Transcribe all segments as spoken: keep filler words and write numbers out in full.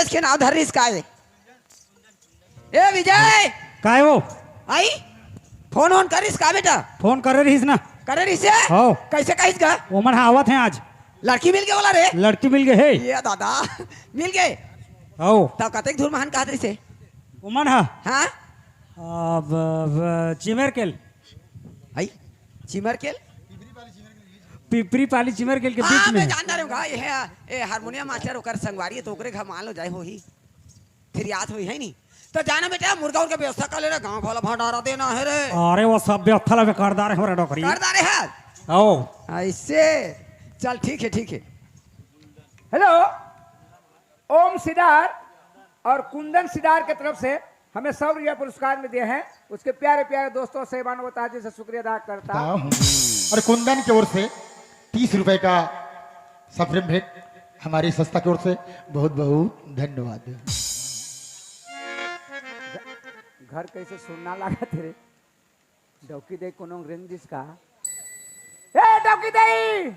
के नाव धर रिहिस का ए? ए विजय! काय हो? आई? फोन वोन करिस का बेटा? फोन करे रहिस ना। करे रहिस हे? हव। कइसे कहिस का? ओमन ह आवत हे आज। लड़की मिल गे ओला रे? लड़की मिल गे हे। ए दादा, मिल गे? हव। त कतेक धुरमहन कहत रहिस हे? ओमन ह? हाँ? अब, अब, चिमरकेल। आई? चिमरकेल? पिपरी पाली चिमरकेल के हाँ, बीच में। मैं जान रहे हूँ, ये है, ए, हारमोनियम मास्टर ओकर संगवारी है, तो ओकरे घर मान लो जाए होही। फिर याद होई, है नी? तो जाना बेटा, मुर्गा उनके व्यवस्था कर ले रे, गाँव वाला भंडारा देना है रे। अरे, वो सब व्यवस्था ला करदा रहे हमारे डोकरी। करदा रहे है? आओ। ऐसे? चल, ठीक है, ठीक है। हेलो, ओम सिडार और कुंदन सिडार की तरफ से हमें सौ रुपया पुरस्कार में दिए हैं। उसके प्यारे प्यारे दोस्तों से मानवता जी से शुक्रिया अदा करता हूँ। और कुंदन की ओर से तीस रुपए का सफरम भेंट हमारी संस्था की ओर से बहुत बहुत धन्यवाद। घर कैसे सुनना लगा तेरे? डौकी दे कोनो रेंग दिस का? ए, डौकी दई!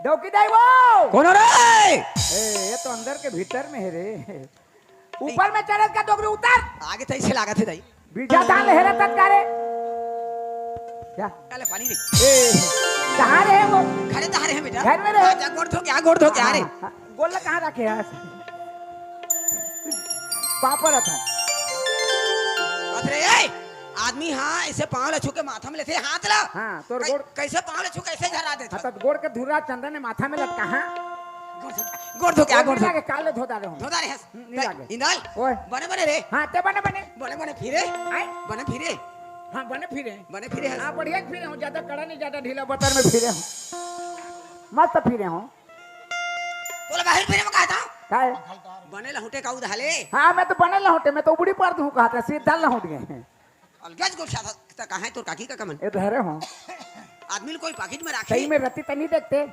डौकी दई वो! कोनो रे? ए, ये तो अंदर के भीतर में है रे। ऊपर में चढ़त का डोकरी उतर। आगे तइसे लागत हे दाई। बीजा धान ले हेरा तत का रे? क्या? काले पानी रे। ए, कहाँ रहे वो? घरे तहाँ रहे बेटा। घर में रहे। हाँ, जा गोड़ धो के आ, गोड़ धो के आ रे। हाँ, हाँ, गोड़ ला कहाँ रखे है? पापड़ था। अरे ए, आदमी हाँ, ऐसे पाँव ला छू के माथा में लेथे हाथ ला। हाँ, तोर कै-, गोड़ कैसे पाँव ला छू, कैसे झरा देथे? हाँ, तब गोड़ के धुर्रा चंदन ने माथा में लटका, हाँ? गोड़ धो, गोड़ धो के आ, गोड़ धो। आगे काले धो डाले हूँ। धो डाले हस। हम्म, नहीं लागे। इंदल, ओए। बने बने रे। हाँ, ते बने बने। बने बने फिरे। आए? बने फिरे। हाँ, बने फिरे। बने फिरे हस। हाँ, बढ़िया फिरे हूँ, ज्यादा कड़ा नहीं, ज्यादा ढीला बतर में फिरे हूँ। मस्त फिरे हूँ। तोला बाहर फिरे में कहा था? काय? बने लहुटे का उधाले। हाँ, मैं तो बने लहुटे, मैं तो उबड़ी पर दूँ कहा था, सीधा लहुट गए। अलगज गोठिया था, त कहाँ है तोर काकी काका मन? ए धरे हो। आदमी ल कोई पाकिट में राखे? सही में रत्ती त नहीं देखते।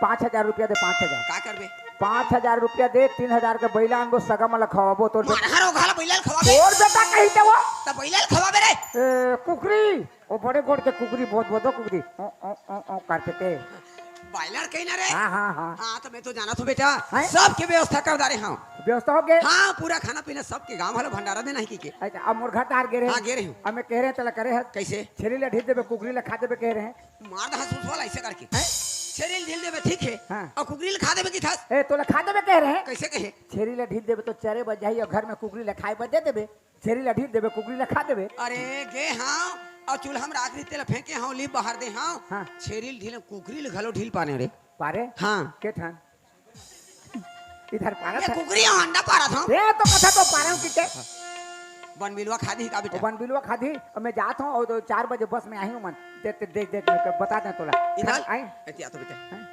पाँच हजार रुपया दे, पाँच हजार। का करबे? पाँच हजार रुपया दे, तीन हजार के बैला आनबो, सगा मन ल खवाबो तोर बे-, मारहर ओ घाला बैला ल खवाबे? तोर बेटा कही ते वो। त बैला ल खवाबे रे? ए, कुकरी, ओ बड़े गोड़ के कुकरी, बहुत, बहुत कुकरी। ओ, ओ, ओ, ओ, करते ते। बॉयलर कहीं ना रे। हाँ, हाँ, हाँ। हाँ, तो मैं तो जाना था बेटा, हैं? सबके व्यवस्था कर डारे हूँ। व्यवस्था हो गए? हाँ, पूरा खाना पीना सबके गाँव वाला भंडारा देना है की के। अच्छा, अब मोर घर तार गे रहे। हाँ, गे रहे हूँ। अब मैं कह रहे हैं, तला करे है। कैसे? छेरी ला ढील देबे, कुकरी ला खा देबे कह रहे हैं। मार दहा सुसवा ला ऐसे करके। हैं? छेरी ला ढील देबे, ठीक है। हाँ। और कुकरी ला खा देबे की थास? ए, तोला खा देबे कह रहे हैं। कैसे कहे? छेरी ला ढील देबे तो चरे बज जाही और घर में कुकरी ला खाए बज दे देबे। छेरी ला ढील देबे, कुकरी ला खा देबे। अरे गे हाँ, अउ चूल्हा में राख रही, तेला फेंके हाँ, लीप बाहर दे हाँ। हाँ। छेरी ला ढील, कुकरी ला घलो ढील पाने रे। पारे? हाँ। के ठन? इधर पारा ये था। कुकरी हाँ, अंडा पारा था। ये तो कथा तो पारा हूँ किते। बन बिलवा खा दी का बेटा? बन बिलवा खा दी, और मैं जात हूँ, और तो चार बजे बस में आई हूँ मन। देख, देख, देख, देख, मैं बता दें तोला। इधर? आई? एती आ तो बेटा। हाँ?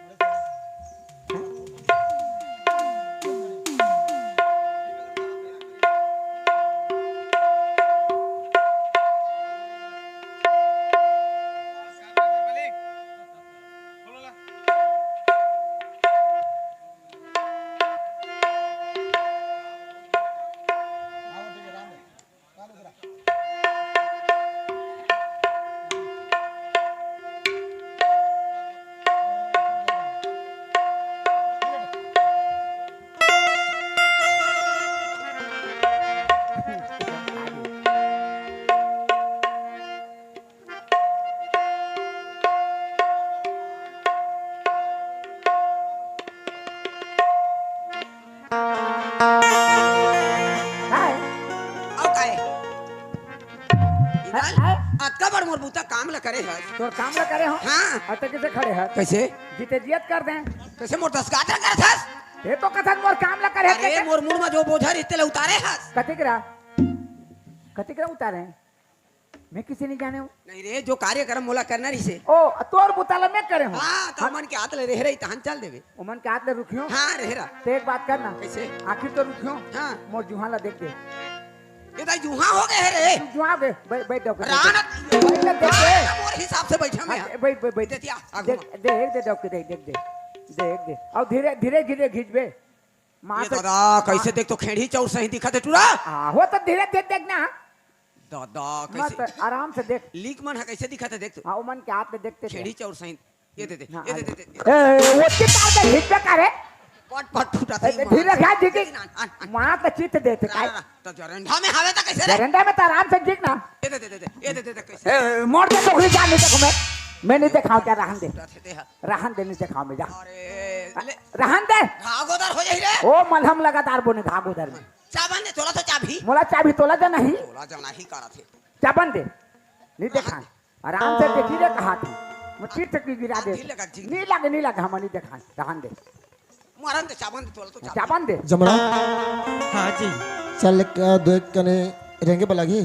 काय? अउ काय? इधर हाय। अतका बड़ मोर बूता काम ल करे हस। तोर काम ल करे हो? हाँ। अतका कइसे खड़े हस? कइसे? जीते जियत कर दे। कइसे मोर दस गात्र करत हस? ये तो कथन मोर काम ल करे हस अरे, कइसे? मोर मुड़ म जो बोझा रहिस तेला उतारे हस। कतिक रा? कतिक रा उतारे? मैं किसे नहीं जाने हूँ। नहीं रे, जो कार्यक्रम मोला करना रहिसे। ओ, तोर बुता ल मैं करे हूँ। हाँ, त हाँ। ओमन के हाथ ले रेहे रही, तहन चल देबे। ओमन के हाथ ले रुखियो? हाँ, रेहे रहा। ते एक बात करना। कइसे? आखिर तो रुखियो। हाँ। मोर जुहा ल देख दे। ये दाई जुहा हो गए है रे। तू जुहा बे, बै-, बैठ जाओ, बैठ जाओ। राणा। बैठ ले, देख दे। राणा मोर हिसाब से बैठा मैं। हाँ, बैठ, बैठ, बैठ। देतिया, आगू देख, में। देख दे, देख दे, देख दे। देख दे। अउ धीरे, धीरे, धीरे खींचबे। माँ ये तो दादा, कैसे हाँ। देख तो खेड़ी चौर सही दिखत हे टूरा। हाँ, हो तो धीरे धीरे देखना। दादा, मस्त, कैसे? आराम से देख। लीक मन ह कैसे दिखत हे देख तो। हाँ, ओमन के हाथ में देखते थे। खेड़ी चौर सही। ये दे दे, हाँ, ये दे, आ दे, ले। दे, दे। ए, वो के तार दे, हिट पे का रे? पट पट फूटत हे, ए, धीरे खा, झिकी। आन, आन, आन। माँ तो चित देते, रा, काय? रा, रा। तो जरंडा में हावे तो कैसे रे? जरंडा में तो आराम से झिक ना। ए दे, दे, दे, दे, ए दे, दे, दे, कैसे? ए, मोड़ दे टोकरी, जा नहीं देखो मैं। मैं नहीं देखाऊं क्या, रहन दे। फूटत हे, दे हा। रहन दे, नहीं देखाऊं मैं, जा। अरे, ले। रहन दे। घाव गोदर हो जाही रे। ओ, मलहम लगातार बोने घाव गोदर में। चाबन दे, तोला तो चाबही। मोला चाबही, तोला जा नहीं। तोला जा नहीं करत हे। चाबन दे। नहीं देखाऊं। आराम से देखी रे, कहा थी। मैं तीर तक भी गिरा दे। आंधी लगा जी। नहीं लगे, नहीं लगे, हम नहीं देखाएं, रहन दे। मरन दे, चाबन दे, तोला तो चाबन। चाबन दे। जमरा। हाँ जी। चल, एक, दो एक कने रेंगे बलागी,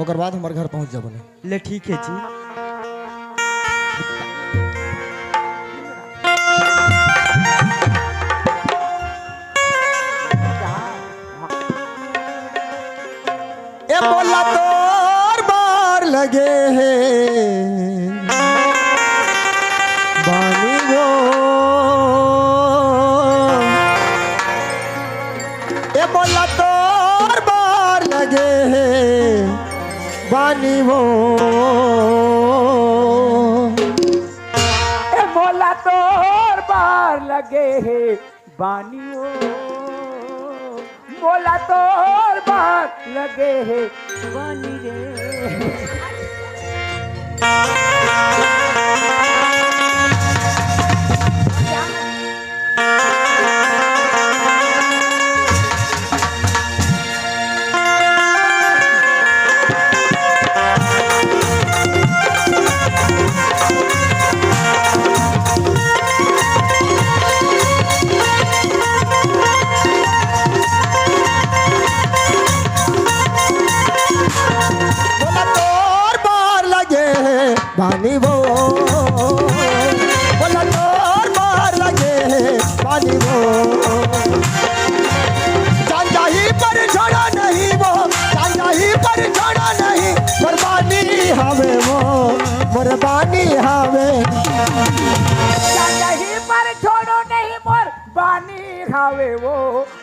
ओकर बाद हमर घर पहुँच जाबो ने। ले, ठीक है जी। ए मोला तोर बर लगे हे बानी वो। ए मोला तोर बर लगे हे बानी वो। ए मोला तोर बर लगे हे बानी वो, मोला तोर बर लगे हे बानी रे। मोला तोर बर लगे हे बानी वो, मोला तोर बर लगे हे बानी वो। जान जाही पर छोड़ा नहीं वो, जान जाही पर छोड़ा नहीं, मोर बानी हावे वो, मोर बानी हावे। जान जाही पर छोड़ो नहीं, मोर बानी हावे वो,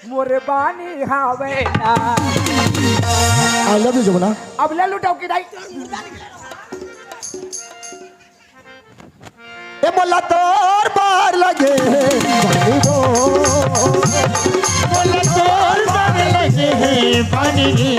मोर बानी हावे ना। I love you, Jamuna. अब ले लुटाओ की दाई। ए मोला तोर बर लगे हे बानी वो। मोला तोर बर लगे हे बानी रे।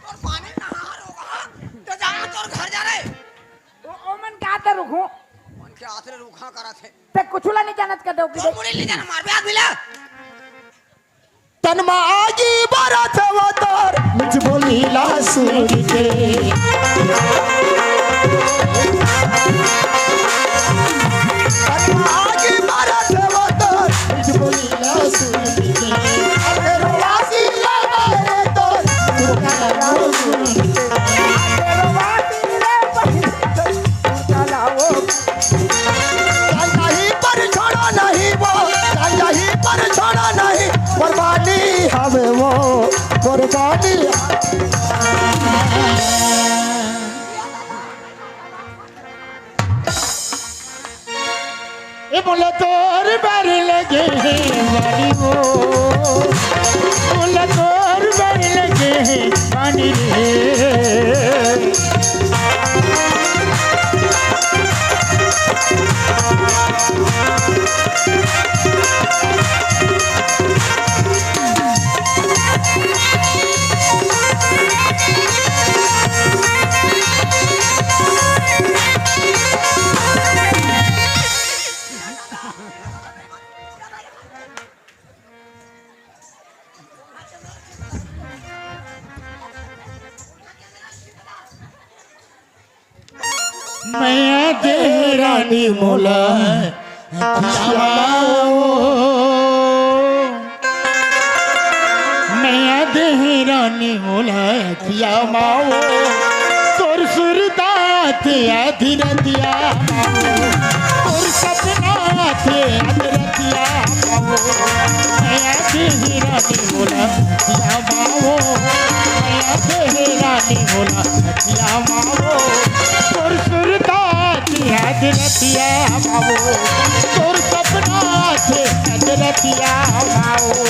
तोर पानी नहा रोगहा, तो जा तोर घर जा रे। ओ, ओ मन का ते रुकहूं? मन के आत ले रुकहा करत हे। ते कुछु ला नहीं जानत का डौकी तोर दे। मुड़ी ले जाना मार बे आदमी ला। तन मा आगी बरत हे वो तोर, मिठ बोली ला सुन के। तन मा आगी बरत हे वो तोर, मिठ बोली ला सुन के। अरे रोवासी ला बारे तोर, तू का ला सुन के। अरे रोवासी ला बारे तोर, तू का ला वो। जान जाही पर छोड़ा नहीं वो, जान जाही पर छोड़ा नहीं, मोर बानी हावे वो, मोर बानी। ए मोला तोर बर लगे हे बानी वो, मोला तोर बर लगे हे बानी रे। मैया देहरानी मोला खियाओ। मैया देहरानी मोला खियाओ। तोर सुरता ते आधी रतिया, तोर सपना ते आधी रतिया। रानी मोला सखिया मावो, मैया देहे रानी मोला सखिया मावो, तोर सुरता की याद रतिया मावो, तोर सपना के याद रतिया मावो।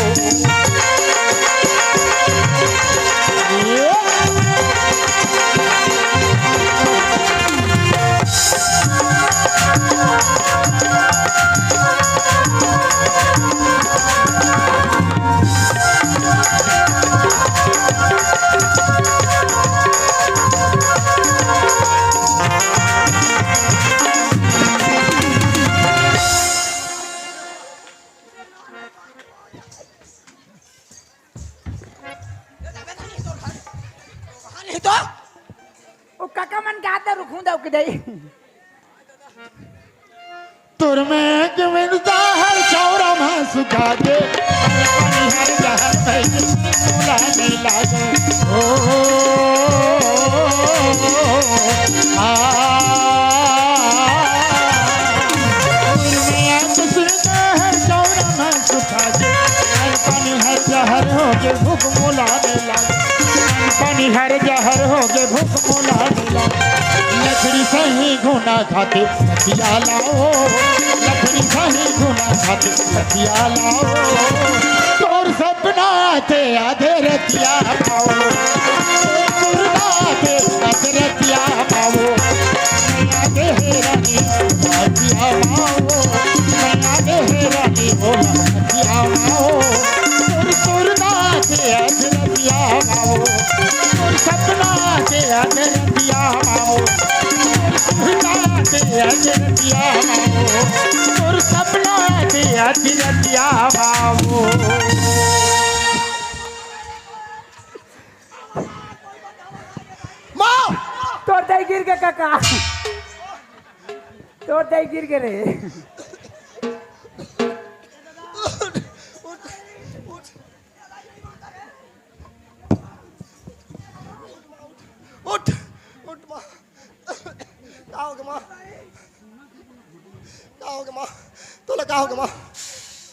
ओ काका मन गात रुखूं दव के दई। तोर में के मिलता हर चौरा में सुखा दे, पानी हर जहर में मुला नहीं लागे। ओ, आ, तोर में के मिलता हर चौरा में सुखा दे, पानी हर जहर हो के भूख मुला नहीं लागे। पानी हर जहर हो के भूख मुला नहीं लागे। लकड़ी सही घुना खाते सखिया लावो, लकड़ी सही घुना खाते सखिया लावो। तोर सपना ते आधे रतिया पावो, तोर सपना ते आधे रतिया पावो। मैया देहे रानी सखिया पावो, मैया देहे रानी बोला सखिया पावो। तोर सपना के अजरतिया मावो, तोर सपना के अजरतिया मावो, तोर सपना के अजरतिया मावो, तोर सपना के अजरतिया मावो। माँ! तोर दई गिर गे काका, तोर दई गिर गे रे। उठ, उठ माँ। का होगे माँ? का होगे माँ? तोला का होगे माँ?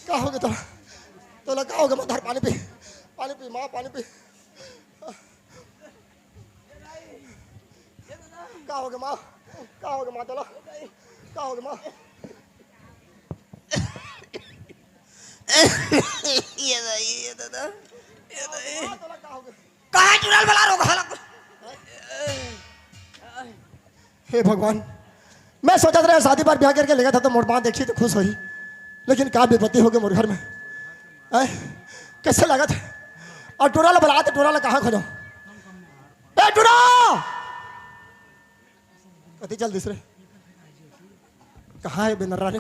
का होगे तोला? तोला का होगे माँ? धर पानी पी, पानी पी माँ, पानी पी। का होगे माँ? का होगे माँ तोला? का होगे माँ? ये दाई, ये दादा, ये दाई। माँ, तोला का होगे? कहाँ चुड़ैल बला रहो, कहाँ लग-, हे भगवान, मैं सोचत रहे शादी बर ब्याह करके लेगत हँव त मोर माँ देखही त खुश होही, लेकिन का विपत्ति होगे मोर घर में। हैं? कइसे लगत हे? अउ टूरा ला बला त टूरा ला कहाँ खोजों? ए टूरा! कति चल दिस रे? कहाँ हे बेनर्रा रे?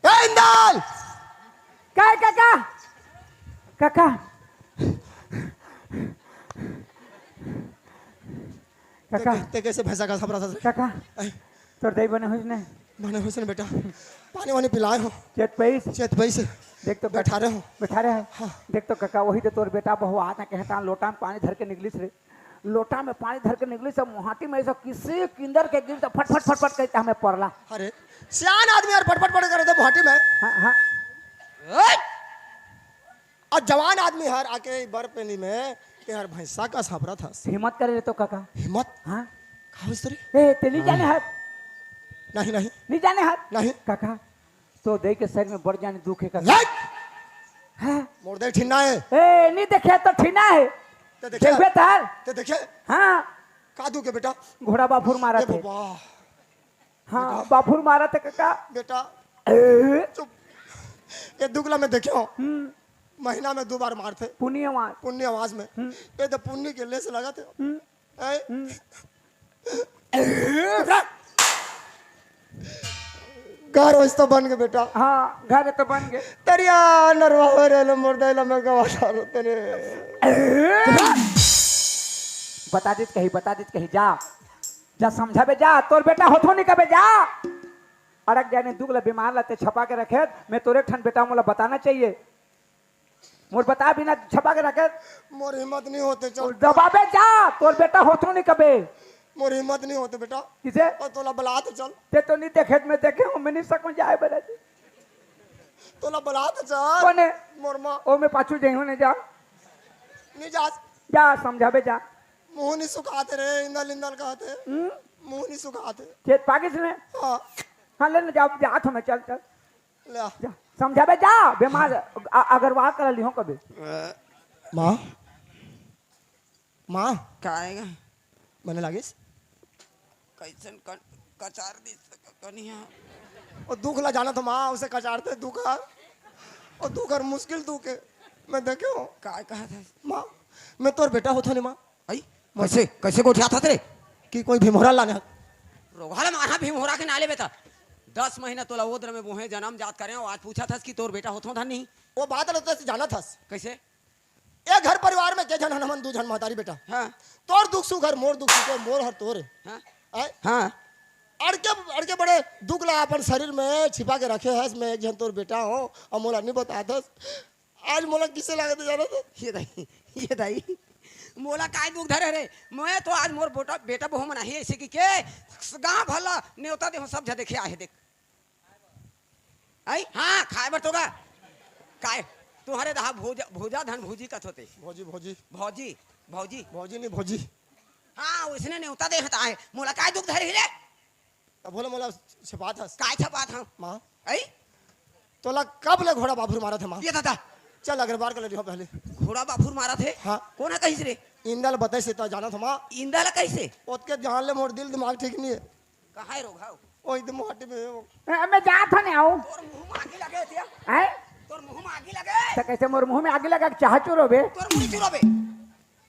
ए इंदल! का हे काका? काका। काका। ते, ते कइसे भैंसा कस हबरथस रे? काका। ऐ। तोर दई बने होइस ने? बने होइस ने बेटा। पानी वानी पिलाए हों। चेत पइस? चेत पइस। देख तो बैठा रहे हों। बैठा रहे हों। हाँ। देख तो काका, वही तो तोर बेटा बहु आत हे, कहत हे लोटा में पानी धर के निकलिस रे। लोटा में पानी धर के निकलिस, सब मुहाटी में ऐसा किसे किंदर के गिर, तो फट, फट, फट, फट करके हमें परला। अरे, सियान आदमी यार, फट, फट, फट करे थे मुहाटी में। हाँ, हाँ। ओए! अउ जवान आदमी हर आके बर पेनी में, ते हर भैंसा कस हबरथस। हिम्मत करे रे तो काका। हिम्मत? हाँ। का होइस रे? ए, ते नहीं जाने हर। नहीं, नहीं। नहीं जाने हर। नहीं। काका, तोर दई के शरीर में बड़ जानी दुख हे काका। लाइक! हाँ। मोर दई ठीन्ना हे। ए, नहीं देखे त ठीन्ना हे। ते देखे? देखबे त हर। ते देखे? हाँ। का दुख हे बेटा? घोड़ा बाफुर मारत हे। बाबा। हाँ, बेटा। बाफुर मारत हे काका। बेटा। ए? चुप। ये दुख ला मैं देखे हों। हम्म। महीना में दो बार मारथे। पुन्नी अमास। पुन्नी अमास में। हम्म। ये तो पुन्नी के लेस लगत हे। हम्म। हैं? हम्म। घर वइस तो बन गे बेटा। हाँ, घर तो बन गे। तरिया नरवा हो रे लो, मोर दई ला मैं गवा डारो तने। बता दिस कही, बता दिस कही, जा। जा समझाबे जा, तोर बेटा होथो नहीं कबे जा। अड़क जाने दुख ला बीमार ला ते छपा के रखे, मैं तोरे ठन बेटा मोला बताना चाहिए। मोर बता बिना छपा के रखे। मोर हिम्मत नहीं होते, चल। दबाबे जा, तोर बेटा होथो नहीं कबे। मोर हिम्मत नहीं होते बेटा। किसे? अउ तोला बला तो चल। ते तो नहीं देखे, मैं देखे हों, मैं नहीं सकूँ जाए बेटा जी। तोला बलात हे चल। कोन हे? मोर माँ। ओ, मैं पाछू जइहूँ, नहीं जा। नहीं जा। जा, समझाबे जा। मुँह नहीं सुखात हे रे, इंदल इंदल कहत हे। हम्म? मुँह नहीं सुखात हे। चेत पागिस ने? हाँ। हाँ, ले ना, जा, जात हँव मैं, चल, चल। ले आ। जा, समझाबे जा, बीमार, अ-, अगरवा कर लिहो कभी। माँ, माँ। का आएगा? बने लागिस? कैसन कन-, कचार दिस कनिहा? ओ दुख ला जानत हँव माँ, उसे कचारथे दुख हर। ओ दुख हर मुश्किल दुख हे। मैं देखे हँव। का कहत हस? माँ, मैं तोर बेटा होथँव नहीं माँ। आई? कैसे, कैसे गोठियात हस रे? कि कोई भिमोरा लाने हस। रोगहा ला मारहा भिमोरा के ना लेबे त। दस महीना तोला ओदर में बोहे जनम जात करे हँव, आज पूछत हस कि तोर बेटा होथँव धन नहीं। ओ बात ला तो जानत हस। कैसे? ए घर परिवार में के झन हन हमन दू झन महतारी बेटा। हाँ। तोर दुख सुख हर मोर दुख सुख हे, मोर हर तोर हे। हाँ। आय? हाँ। अड़के, अड़के बड़े दुख ला अपन शरीर में छिपा के रखे हस, मैं एक झन तोर बेटा हँव, अउ मोला नहीं बतात हस। आज मोला किसे लागत हे जानत हस? ये दाई, ये दाई, मोला काय दुख धरे रे? मैं तो आज मोर बोटा, बेटा बहू मन आही अइसे कि के गाँव भर ला नेवता देहूँ, सब झन देखे आहे देख। आई? हाँ, खाए बर तो गा। काय? तुम्हारे दहा भोजा, भोजा धन भोजी कथोते। भोजी, भोजी। भोजी, भोजी। भोजी नहीं, भोजी। हाँ, उसने नेवता दे हता है। मोला काय दुख धरे ही रे? अब बोले मोला छपात हस। काय छपात हँव? माँ। आई? तोला कब ले घोड़ा बाफुर मारत हे माँ? ये दादा। चल अगरबार कर ले लिहो पहले। घोड़ा बाफुर मारत हे? हाँ। कोन हे कहिस रे? इंदल बताइस त जानत हँव माँ। इंदल कैसे? ओतके जान ले मोर दिल दिमाग ठीक नहीं हे। कहाँ हे रोगहा? ओ, एकदम माटी में हे वो। ए, मैं जात हँव नहीं आऊँ। तोर मुँह में आगी लगे हे तेहा। हैं? तोर मुँह में आगी लगे। त कैसे मोर मुँह में आगी लगा के चाह चुरोबे? तोर मुँह चुरोबे।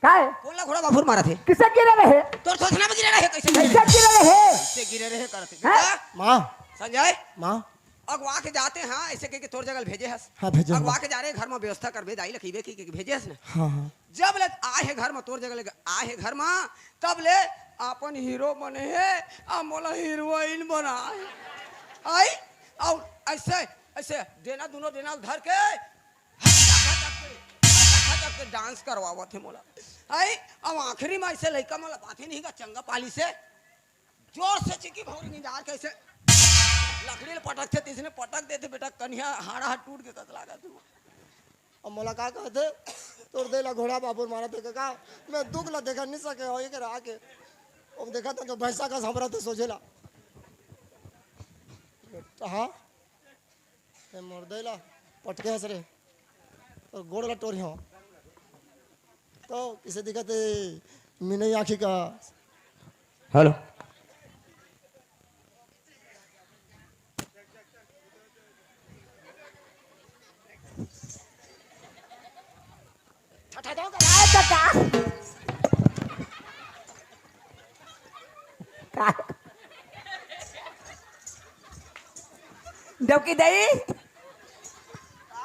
काय? कोन ला घोड़ा बाफुर मारत हे? किसे गिरे रहे? तोर थोथना में गिरे रहे, कैसे गिरे? कैसे गिरे रहे? कैसे गिरे रहे करत हे? हैं? बेटा, माँ। संजय। माँ। अगवा के जाते हँव, अइसे कहिके तोर जगह भेजे हस। हाँ, भेजे हँव। अगवा के जा रहे, घर में व्यवस्था करबे, दाई ला कहिबे कि, कि भेजे हस ना। हाँ, हाँ। जब ले आए हे घर में, तोर जगह ले आए हे घर में, तब ले अपन हीरो बने हे, अब मोला हीरोइन बनाए। आई? अउ अइसे, अइसे डेना, दूनों डेना धर के, हचक, हचक के, हचक, हचक के डांस करवावत हे मोला। आई? अब आखिरी में अइसे लइका मन ला पाथे नहीं का चंगा पाली से। जोर से चिकी भौरी निंजार के अइसे लकड़ी ल पटकथे, तइसने पटक देथे बेटा, कनिहा हाड़ा ह टूट के कस लागत हे। अब मोला का कहथे, तोर दे ला घोड़ा बाफुर मारत हे का? मैं दुख ला देखा नहीं सके हो, एक रहा के। अब देखा तो, तो भैंसा का संभरा थे सोझे ला। हाँ? ए मोर दे ला पटके हस रे, तोर गोड़ ला टोरी हँव। तो किसे दिखत हे? मिनई आँखी का। हेलो। ठठा दो का। काय कका? काय? डौकी दई?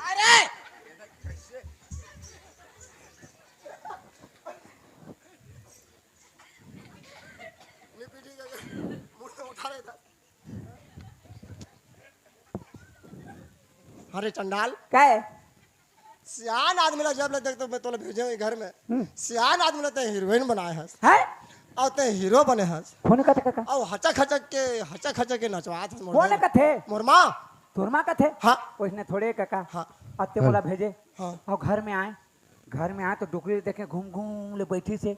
अरे! अरे चंडाल। काय? सियान आदमी ला जब ले देख तो मैं तोला भेजे हँव घर में। हम्म। सियान आदमी ला ते हीरोइन बनाए हस। हैं? अउ ते हीरो बने हस। कोन कथे कका? अउ हचक हचक के, हचक हचक के नचवात हस मोर कोन दे। कथे? मोर माँ। तोर माँ कथे? हाँ। ओइसने थोड़े कका। हाँ। अब ते मोला भेजे। हाँ। अउ घर में आए। घर में आए तो डोकरी देखे घूम घूम ले बैठी से।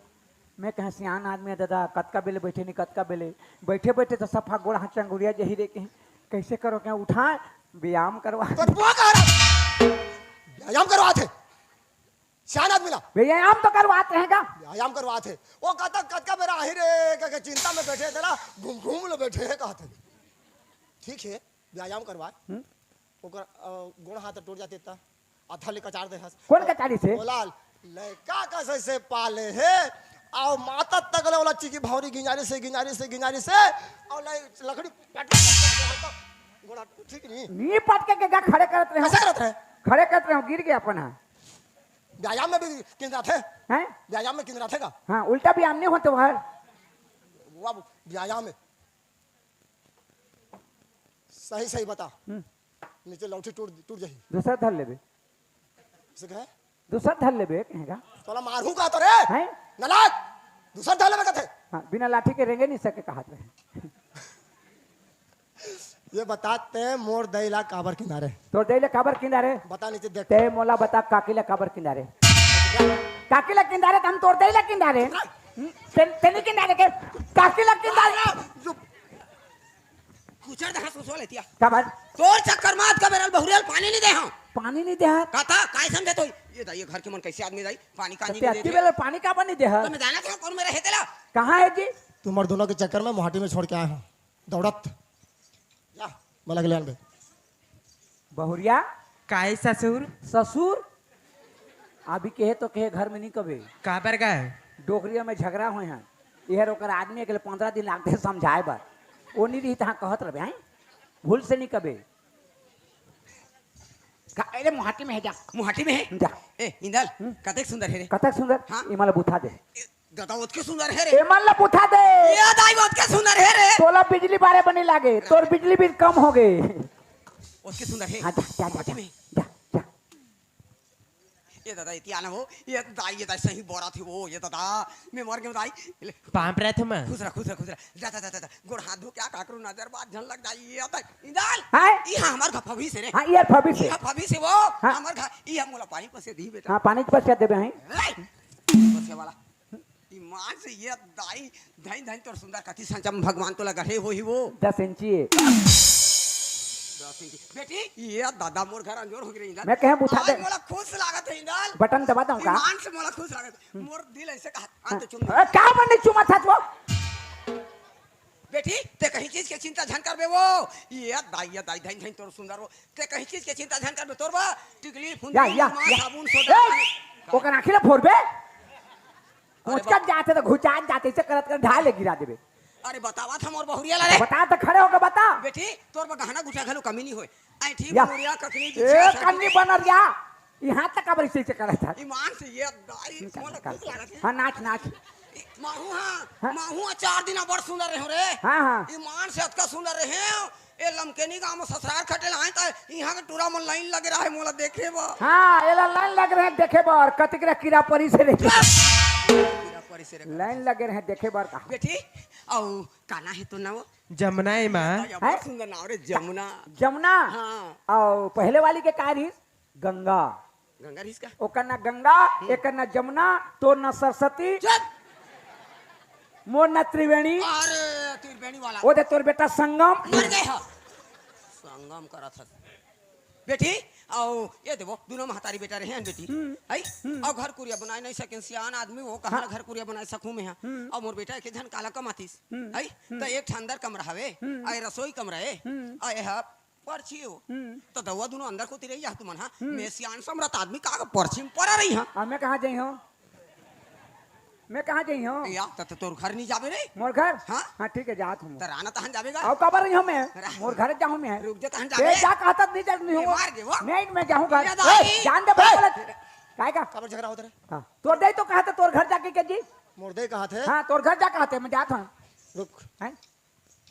मैं कहें, "सियान आदमी हे दादा, कतका बेले बैठे नहीं, कतका बेले?" बैठे बैठे तो सफा गोड़ हाथ चंगुरिया जही रे, कहें, "कैसे करो, क्या उठाए, व्यायाम करवा।" तो बुआ कह रहा, व्यायाम करवात हे, सियान आदमी ला। व्यायाम तो करवात हे का? व्यायाम करवात हे। वो कतक, कतका बेरा आही रे, कह के चिंता में बैठे हे तेला, घूम घूम ले बैठे हे, कहत हे। ठीक हे, व्यायाम करवाए। हम्म। ओकर, अ, गोड़ हाथ टूट जाते त आधा ले कचार दे हस। कोन कचारिस हे? बोला, लइका कस अइसे पाले हे, अउ माता तक ले ओला चिकी भौरी गिंजारिस हे, गिंजारिस हे, गिंजारिस हे, अउ ले लकड़ी पटक, पटक, पटक, गोड़ हाथ ठीक नहीं। नी पटके के गा खड़े करत रहे। कैसे करत रहे? खड़े करत रहे, गिर गया अपन, हाँ। व्यायाम में भी किंजराथे। हैं? व्यायाम में किंजराथे का? हाँ, उल्टा व्यायाम नहीं होते बाहर। वो अब व्यायाम में। सही सही बता। हम्म। नीचे लौठी टूट, टूट जाही। दूसर धर लेबे। से कहे? दूसर धर लेबे, कहेगा। तोला मारहूँ का तो रे? हैं? नलायक! दूसर धर लेबे कथे। हाँ, बिना लाठी के रेंगे नहीं सके कहत रहे। ये बता, ते मोर दई ला काबर किंदारे? तोर दई ला काबर किंदारे? बता नीचे देख। ते मोला बता, काकी ला काबर किंदारे? काकी ला किंदारे त हम तोर दई ला किंदारे। हम्म, ते, ते नहीं किंदारे के? काकी ला किंदारे। चुप। कुचर दहा सोसो लेतिया। काबर? तोर चक्कर मात का बेरल बहुरियल पानी नहीं दे हम। पानी नहीं दे हम? कथा, काय समझे तो? ये दाई, ये घर के मन कैसे आदमी दाई? पानी का नहीं दे। बेरल पानी काबर नहीं दे हम? तो मैं जाना था कौन मेरा है तेला? कहाँ है जी? तुम्हारे दोनों के चक्कर में मोहाटी में छोड़ के आया हूँ। दौड़त। जा, मला के ले आन बे। बहुरिया। काय ससुर? ससुर? अभी कहे तो कहे घर में नहीं कबे। काबर गए? डोकरिया में झगड़ा होय हैं। इहर ओकर आदमी के लिए पंद्रह दिन लागथे समझाए बर। वो नहीं रही तहाँ कहत रहे, हैं? भूल से नहीं कबे। का, अरे मुहाटी में है जा। मुहाटी में है? जा। ए, इंदल, हम्म। कतेक सुंदर है रे। कतेक सुंदर? हाँ। इमला बुथा दे। ए, दादा, ओतके सुंदर है रे। एमन ला बुथा दे। ये दाई, ओतके सुंदर है रे। तोला बिजली बारे बनी लागे, तोर बिजली बिल कम हो गए। ओतके सुंदर है। हाँ, जा, जा, जा, माटी जा, में। जा, जा। ये दादा, इतिया ना हो, ये दाई, ये दाई सही बोरा थी वो, ये दादा, मैं मर गया दाई। ले। पाँप रहे थे मैं। खुश रह, खुश रह, खुश रह। जा, जा, जा, जा, जा। गोड़ हाथ धो के आ, काकरो नजर बात झन लग जाई, ये दाई। इंदल, हाँ? ये हमार घर फबी से रे। हाँ, ये फबी से। ये फबी से वो, हाँ। हमार घर, ये मोला पानी पसे दी बेटा। हाँ, पानी पसे देबे हैं। ले। पसे वाला। ईमान से ये दाई, धन धन तोर सुंदर कति संचम भगवान तोला गढ़े होही वो। दस इंची है। दस इंची। बेटी, ये दादा मोर घर अंजोर हो गई इंदल। मैं कहे बुथा दे। मोला खुश लागत है इंदल। बटन दबा दूं का? ईमान से मोला खुश लागत है। मोर दिल ऐसे कहा, हाँ। तो चुम। अरे, का बने चुमा था वो? बेटी, ते कहीं चीज के चिंता झन करबे वो। ये दाई, ये दाई, धन धन तोर सुंदर वो। ते कहीं चीज के चिंता झन करबे तोर बा। टिकली, फुंदरी, या, निरमा, या। साबुन, सोडा, ए, पानी। ओकर आँखी ला फोड़बे? अरे कोचकत बा- जाथे त घुचात जाथे, इसे करत करत ढाल ले गिरा देबे। अरे बतावा था मोर बहुरिया ला रे। बता त खड़े होके बता। बेटी, तोर बर गहना गुठा घलो कमी नहीं होय। ऐठी या। बहुरिया कखनी ए, बिछिया कन्नी बनर या। यहाँ तक अब इसे करत था। ईमान से ये दाई, निकाल, मोला निकाल। खुश लागत है। हाँ, नाच, नाच। महू हाँ, हाँ। महू हाँ, चार दिन बड़ सुंदर रहे रे। हाँ, हाँ। ईमान से अतका सुंदर रहे। ए लमकेनी गांव में ससुराल खटे ला आए त इहां के टूरा मन लाइन लगे रहे मोला देखे बर। हाँ, एला लाइन लगे रहे देखे बर, कतिक रे कीरा परी से रे। कीरा परी से रे। लाइन लगे रहे देखे बर का। बेटी, अउ का नाव हे तो नाव? जमुना ए माँ। अरे, हैं? बहुत सुंदर नाव रे, जमुना। जमुना? हाँ। अउ पहले वाली के का रहिस? गंगा। गंगा रहिस का? ओकर ना गंगा, हम्म। एकर ना जमुना, तोर ना सरस्वती। चुप! मोर ना त्रिवेणी। अरे, त्रिवेणी वाला। ओ दे तोर बेटा संगम। मर गए हो। संगम करत हस। बेटी, अउ ये देवो, दोनों महतारी बेटा रहे हैं बेटी। हम्म। आई? हम्म। अउ घर कुरिया बनाए नहीं सकेन, सियान आदमी वो, कहाँ हाँ। घर कुरिया बनाए सकूं मैं, हाँ? हम्म। अउ मोर बेटा एक झन काला कमातिस। हम्म। आई? हम्म। तो एक ठन अंदर कमरा हवे, हम्म। आई रसोई कमरा है, हम्म। आई हा परछी हो। हम्म। तो दउवा दोनों अंदर कोती रही जा तुमन, हाँ? हम्म। मैं सियान समरत आदमी का परछी में परा रही, हाँ? अब मैं कहाँ जाई हूँ? मैं कहाँ जाई हूँ? या, त, त तोर घर नहीं जाबे रे? मोर घर? हाँ? हाँ, ठीक है, जात हूँ। त राना तहन जाबे गा? अउ काबर रही हूँ मैं? रा- मोर घर जाहूँ मैं। रुक जा, तहन ए, जाबे। जा कहता नहीं जात नहीं ये हूँ। मार के वो। नहीं, मैं जाहूँ घर। ये ए, दाई। जान दे ए। भाई, बोला। काय का? काबर झगड़ा होता रे? हाँ, तोर दे तो कहा था तोर घर जाके के जी? मोर दे कहा थे? हाँ, तोर घर जा कहा थे, मैं जात हूँ। रुक। हैं?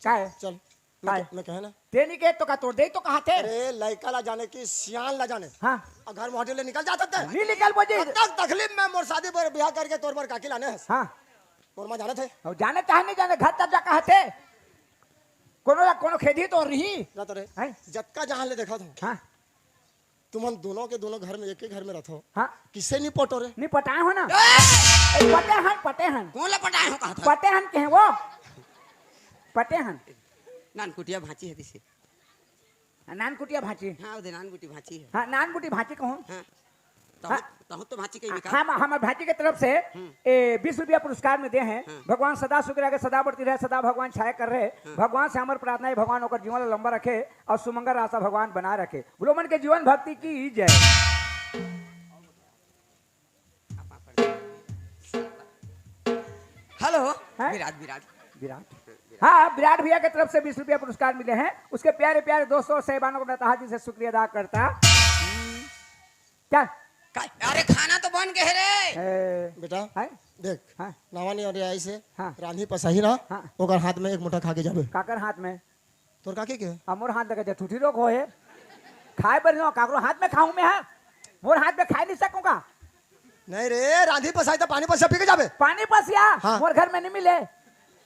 का है? चल, मैं काय? कह-, मैं कहे ना। ते नहीं कहे तो का तोर दे तो कहा थे? अरे, लइका ला जाने कि सियान ला जाने। हाँ। अउ घर मोहाटी ले निकल जात हस ते। नहीं निकल बो जी। तक तकलीफ में मोर शादी बर ब्याह करके तोर बर काकी लाने हस। हाँ। मोर माँ जानत हे। अउ जाने चाहे नहीं जाने, घर तक जा कहा थे। कोनो ला, कोनो खेदी तो रही। ना तो रे। हैं? जतका जहाँ ले देखा था। हाँ। तुमन दोनों के दोनों घर में, एक ही घर में रहत हो। हाँ। किसे नहीं पटो रे? नहीं पटाए हो ना? ए! ए, पटे हन, पटे हन। कौन ला पटाए हो कहा था? पटे हन के हैं वो? पटे हन। नानकुटिया भांची है दिसे। नानकुटिया भांची। हाँ, उधर नानकुटी भांची है। हाँ, नानकुटी भांची कहूँ। हाँ। तहु, हाँ। तहु तो भांची कही का? हम, हमर भांची के तरफ से हम्म। ए, बीस रुपया पुरस्कार में दे हैं। हाँ। भगवान सदा सुख रखे, सदा बढ़ती रहे, सदा भगवान छाया कर रहे। हाँ। भगवान से हमर प्रार्थना है, भगवान ओकर जीवन ला लंबा रखे अउ सुमंगल रास्ता भगवान बना रखे। बोलो मन के जीवन भक्ति की जय। हेलो, हैं? विराट, विराट। विराट। हाँ, विराट भैया के तरफ से बीस रुपया पुरस्कार मिले हैं। उसके प्यारे प्यारे दोस्तों और साहिबानों को मैं तहे दिल से शुक्रिया अदा करता। क्या? का-, अरे खाना तो बन गए रे। ए, बेटा, हैं? देख, हाँ। नवा नवा आइस हे, हाँ। रांधी पसाही ना, हाँ। ओकर हाथ में एक मुठा खा के जाबे। काकर हाथ में? तोर काकी के? आ, मोर हाथ लगे जा, ठूठी रोग होए। खाए बर नो, काकरो हाथ में खाऊं मैं, हाँ? मोर हाथ में खाए नहीं सकूं का? नहीं रे, रांधी पसाही तो पानी पसिया पी के जाबे। पानी पसिया? हाँ। मोर घर में नहीं मिले।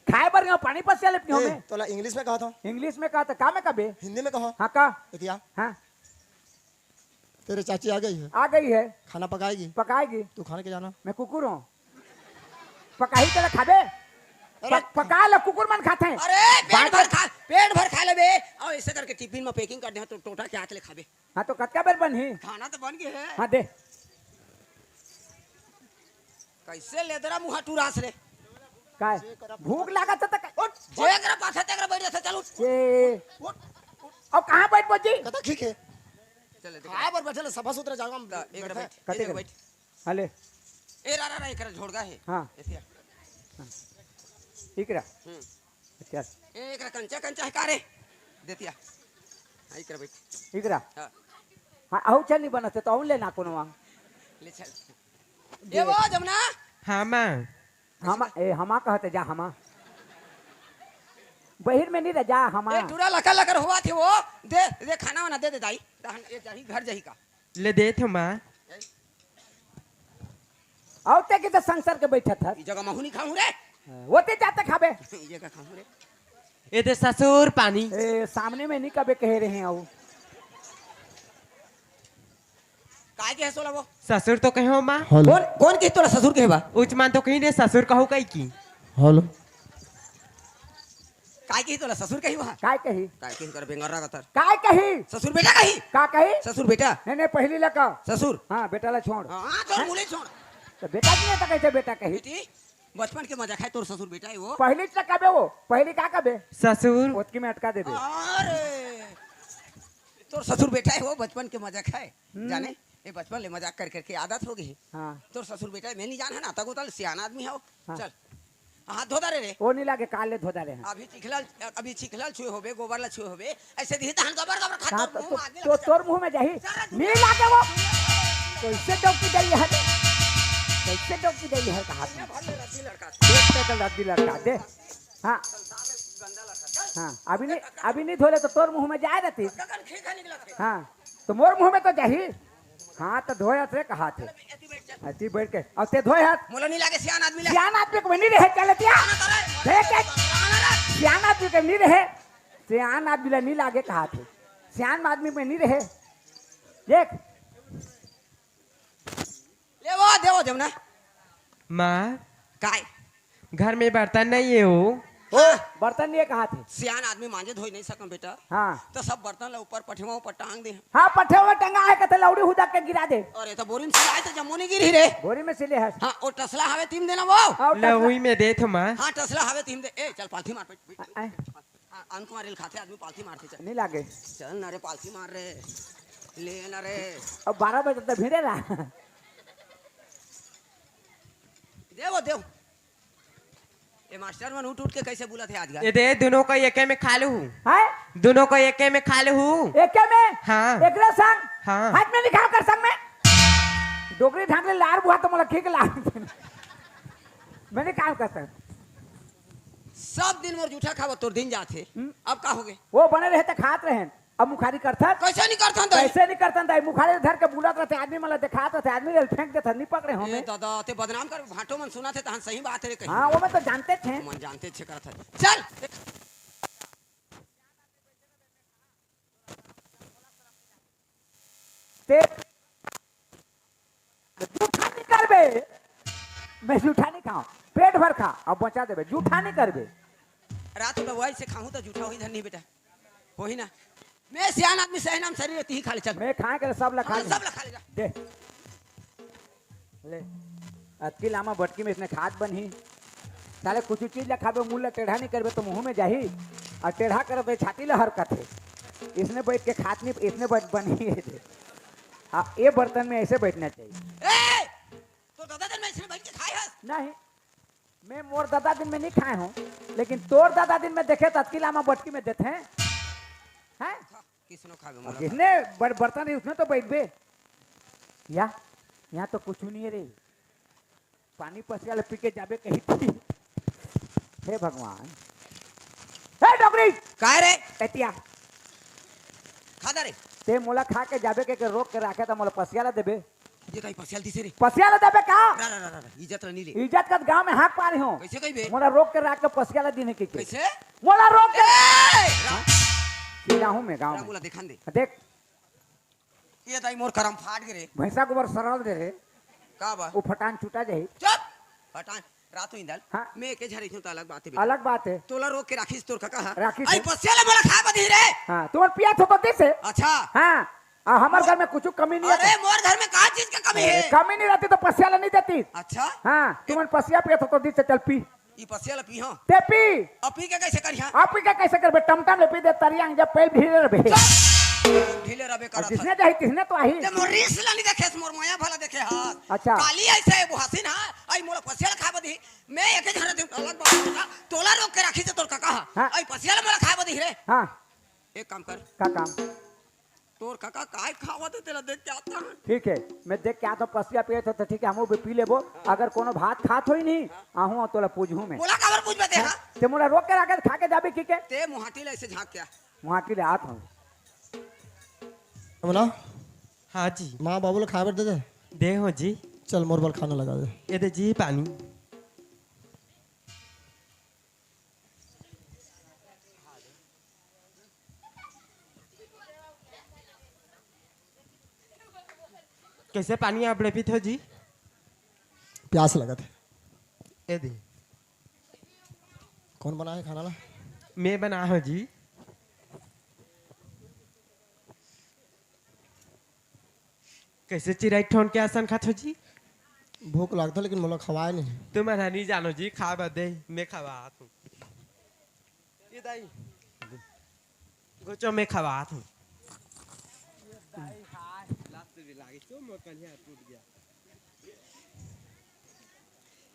खाए बर गयो, पानी पसिया ले पियो ए, में। तोला इंग्लिश में कहा था। इंग्लिश में कहा था, का में कबे? हिंदी में कहा। हाँ, का? एतिया। हाँ। तेरे चाची आ गई है। आ गई है। खाना पकाएगी। पकाएगी। तू खाने के जाना। मैं कुकुर हूँ। पकाही तेला खाबे? अरे। पक-, पका ले, कुकुर मन खाथे। अरे, पेट बार-, भर खा, पेट भर खा लेबे। अउ ऐसे करके टिफिन में पैकिंग कर दे, तो टोटा के आके ले खाबे। हाँ, तो कतका बेर बनही? खाना तो बन गए है। हाँ, दे। कैसे लेदरा मुहा टुरास रे? काय? भूख लागत है तो काय? उठ, जे एकरा पाछे ते एकरा बैठ जाथे, चल उठ। ये। उठ, उठ। अब कहाँ बैठ बजी? कतक ठीक है। चल, देख। खाए बर बैठे ले, सफा सुथरा जगह में तो एक बैठे। बैठ, कते एक कर? बैठ। हले। ए, रा, रा, रा, एकरा झोड़गा है। हाँ। एतिया। हाँ। इकरा। हम्म। अच्छा। ए, एकरा कंचा, कंचा है का रे? देतिया। हाँ, इकरा बैठ। इकरा। हाँ। हाँ, अहू चल नहीं बनत है, तो अहू लेना कोनो वहाँ। ले चल। दे। ए, वो जमुना। हाँ, माँ। हमा, ए, हमा कहते जा, हमा। बहिर में नहीं रह जा, हमा। ए, टूरा लकर लकर हुआ थे वो। दे, दे, खाना वाना दे दे दाई। तहन ए जाही, घर जाही का। ले देत हो माँ। अउ ते के तो संसार के बैठत हस। ई जगह महू नहीं खाऊं रे। वो ते जाते खाबे। ई जगह खाऊं रे। ए दे ससुर पानी। ए, सामने में नहीं कबे कहे रहे हैं अउ। काय के हसोला वो? ससुर तो कहे हो माँ। हेलो। कौन, कौन के तोला ससुर कहे बा? उचमान तो कहीं ने ससुर कहू कही की। हेलो। काय कही तोला ससुर कही वहाँ? काय कही? काय कही कर बेंगरा कतर? काय कही? ससुर बेटा कही? का कही? ससुर बेटा। नहीं, नहीं, पहली लगा। ससुर। हाँ, बेटा ला छोड़। हाँ, तो हाँ? मुले छोड़। तो बेटा जी ने तो कैसे बेटा कही? बेटी, बचपन के मजा खाए, तोर ससुर बेटा है वो। पहली तो कबे वो, पहली का कबे? ससुर। ओतकी में अटका देबे। अरे, तोर ससुर बेटा है वो, बचपन के मजा खाए। हम्म। जाने, ये बचपन ले मजाक कर करके आदत हो गई। हाँ। तोर ससुर बेटा है, मैं नहीं जान है ना, तको तल सियान आदमी है वो। हाँ। चल, हाथ धो दारे रे। वो नहीं लागे, काल ले धो दारे हैं। अभी चिखला, अभी चिखला छुए होबे, गोबर ला छुए होबे, ऐसे दिही तहन गोबर गोबर खा हाँ, तोर तो, मुंह तो, में आदमी तो लगा। तोर मुंह में जाही। सारा नहीं लागे वो। कैसे डौकी दई है? कैसे डौकी दई है कहा दुनिया तू? भर में रद्दी लड़का। देख तो रद्दी लड़का, दे। हाँ। संसार में गंदा लड़का। चल। हाँ, अभी नहीं, अभी नहीं धोले तो तोर मुंह में जाए रहती। कगन खीखा निकला थे। हाँ, तो मोर मुंह में तो जाही। हाँ, तो धोए हाथ रे कहा थे। एती बैठ जा। एती बैठ के। अब ते धोए हाथ। मोला नहीं लागे सियान आदमी ले। सियान आदमी को नहीं रहे, चल एतिया। ना करे। देख, देख। ना रे। सियान आदमी को नहीं रहे। सियान आदमी ला नहीं लागे कहा थे। सियान आदमी में नहीं रहे। देख। ले वो, दे वो, जमुना। माँ। काय? घर में बर्तन नहीं है वो। ओ, बर्तन नहीं है कहा थे। सियान आदमी मांजे धोई नहीं सकम बेटा। हाँ। तो सब बर्तन ला ऊपर पठेवा ऊपर टांग दे। हाँ, पठेवा टंगा है, कते लौड़ी हुदा के गिरा दे। अरे, तो बोरी में सिलाए तो जम्मो नहीं गिरी रे। बोरी में सिले हस। हाँ, ओ टसला हवे तीम देना वो। हाँ, टसला। लहुई में दे थो माँ। हाँ, टसला हवे तीम दे। ए, चल पालथी मार, बैठ, बैठ। आ, आ। हाँ, अंक मारे ल खाथे आदमी, पालथी मारथे, चल। नहीं लागे। चल ना रे, पालथी मार रे। ले ना रे। अब बारह बजे तक भिड़े रहा। देव, देव। ए मास्टर मन उठ उठ के कैसे बुलत हे आज ये दे, दोनों का एके में खा लूँ। हैं? दोनों का एके में खा लूँ। एके में? हाँ। एकरे संग? हाँ। हाथ में निकाल कर संग में। डोकरी ढांक ले लार बुआ तो मोला खींच ला। मैं नहीं काम कर सकता। सब दिन मोर जूठा खावा तोर दिन जात हे। हम्म। अब का हो गे? वो बने रहे त खात रहे। अब मुखारी करथन? कैसे नहीं करथन दाई? कैसे नहीं करथन दाई? मुखारी धर के बुलत रहते, आदमी मन ला देखात रहते, आदमी ला फेंक देथन, नहीं पकड़े हो ए में। दादा, ते बदनाम कर, भाटो मन सुनथे, तहन सही बात रे कही। हाँ, वो मैं तो जानते थे। मन जानते थे करत हे। चल। ते जूठा नहीं करबे, मैं जूठा नहीं खाऊं, पेट भर खा, अब बचा देबे, जूठा नहीं करबे। रात में वही से खाऊं तो जूठा होही धन नहीं बेटा, होही ना। मैं सियान आदमी, सही नाम शरीर, तिही खा ले, चल। मैं खाए के सब ला खा हाँ, ले। सब ला खा ले जा। दे। ले। अतकी लामा बटकी में इसने खात बनही। साले कुछ चीज ला खाबे, मुंह ला टेढ़ा नहीं करबे तो मुंह में जाही। और टेढ़ा करबे छाती ला हरकत हे। इसने बैठ के खात नहीं, इसने बैठ बनही है दे। आ, ये बर्तन में ऐसे बैठना चाहिए। ए! तो दादा दिन में इसने बैठ के खाए हस? नहीं। मैं मोर दादा दिन में नहीं खाए हूँ, लेकिन तोर दादा दिन में देखे त अतकी लामा बटकी में देथे हैं। हैं? किसनो खाबे अब मोला? जिसने बर-, बर्तन है उसने तो बैठबे। या, यहाँ तो कुछ नहीं है रे। पानी पसिया ले पी के जाबे कही थी। हे भगवान। हे डोकरी! काय रे? एतिया। खा दा रे। ते मोला खा के जाबे के, के रोक के राखे त मोला पसिया ला देबे। ये दाई पसिया ल दिसे रे। पसिया ल देबे का? रा, रा, रा, रा, रा। इज्जत ल नी ले। इज्जत का गांव में हाक पारे हो। कइसे कहिबे? मोला रोक के राख के पसिया ल दिने के। कइसे? मोला रोक के। ए! रा- चिल्लाहूं मैं गांव रा, में। मोला देखान दे। देख। ये दाई मोर करम फाट गे रे। भैंसा गोबर सरल दे रे। का बा? वो फटान छूटा जाही। चुप! फटान। रात हो इंदल। हाँ। मैं एके झन रहिथंव त अलग बात हे बेटा। अलग बात हे। तोला रोक के राखिस तोर कका ह। राखिस आई हे। पसिया ल मोला खाए बर दिही रे। हाँ, तोर पिया थो तो दिस हे। अच्छा। हाँ, आ हमर घर में कुछ कमी नहीं हे। अरे, मोर घर में का चीज के कमी हे? कमी नहीं रहती तो पसिया ल नहीं देती। अच्छा। हाँ, तुमन पसिया पिया थो तो दिस हे, चल पी। ई पसिया ल पीहंव। ते पी। अब पी के कइसे करिहंव? अब पी के कइसे करबे? टमटम ले पी दे, तरिया जब पहले ढीले रहबे। चुप! ढीले रहबे अब करत जिसने हस। जाही, तिसने तो आही। ते मोर रीस ल नहीं देखेस, मोर मया भला देखे हस। अच्छा। काली अइसे बुहासिन हा, आई मोला पसिया ल खाए बर दिही। मैं एके झन रहिथंव, अलग बात हे। तोला रोक के राखिस हे तोर कका ह। हाँ। आई पसिया ल मोला खाए बर दिही रे। हाँ। एक काम कर। का काम? तोर कका काय खावत हे, तेला देख के आता हंव। ठीक हे, मैं देख के आता हंव, पसिया पियत हो त ठीक हे, हमू भी पी लेबो। अगर कोनो भात खात होही नहीं, आहूं अउ तोला पूजहूं मैं। मोला काबर पूजबे ते, हाँ? हाँ? ते मोला रोक के राखे, खा के जाबे की के? ते मुहाटी ले अइसे झांक के आ। मुहाटी ले आत हंव। बोला। हाँ जी। माँ बाबू ल खाए बर दे दे। दे हो जी। चल, मोर बर खाना लगा दे। ये दे जी पानी। कइसे पानी आप ले पीथो जी? प्यास लगत हे। ए दे। कौन बनाए हे खाना ला? मैं बनाए हंव जी। कइसे चिरई ठोंक के असन खाथो जी? भूख लागथे, लेकिन मोला खवाए नहीं। तुमन ह नहीं जानो जी, खाए बर दे, मैं खवात हंव। ये दाई, गोचो में खवात हंव।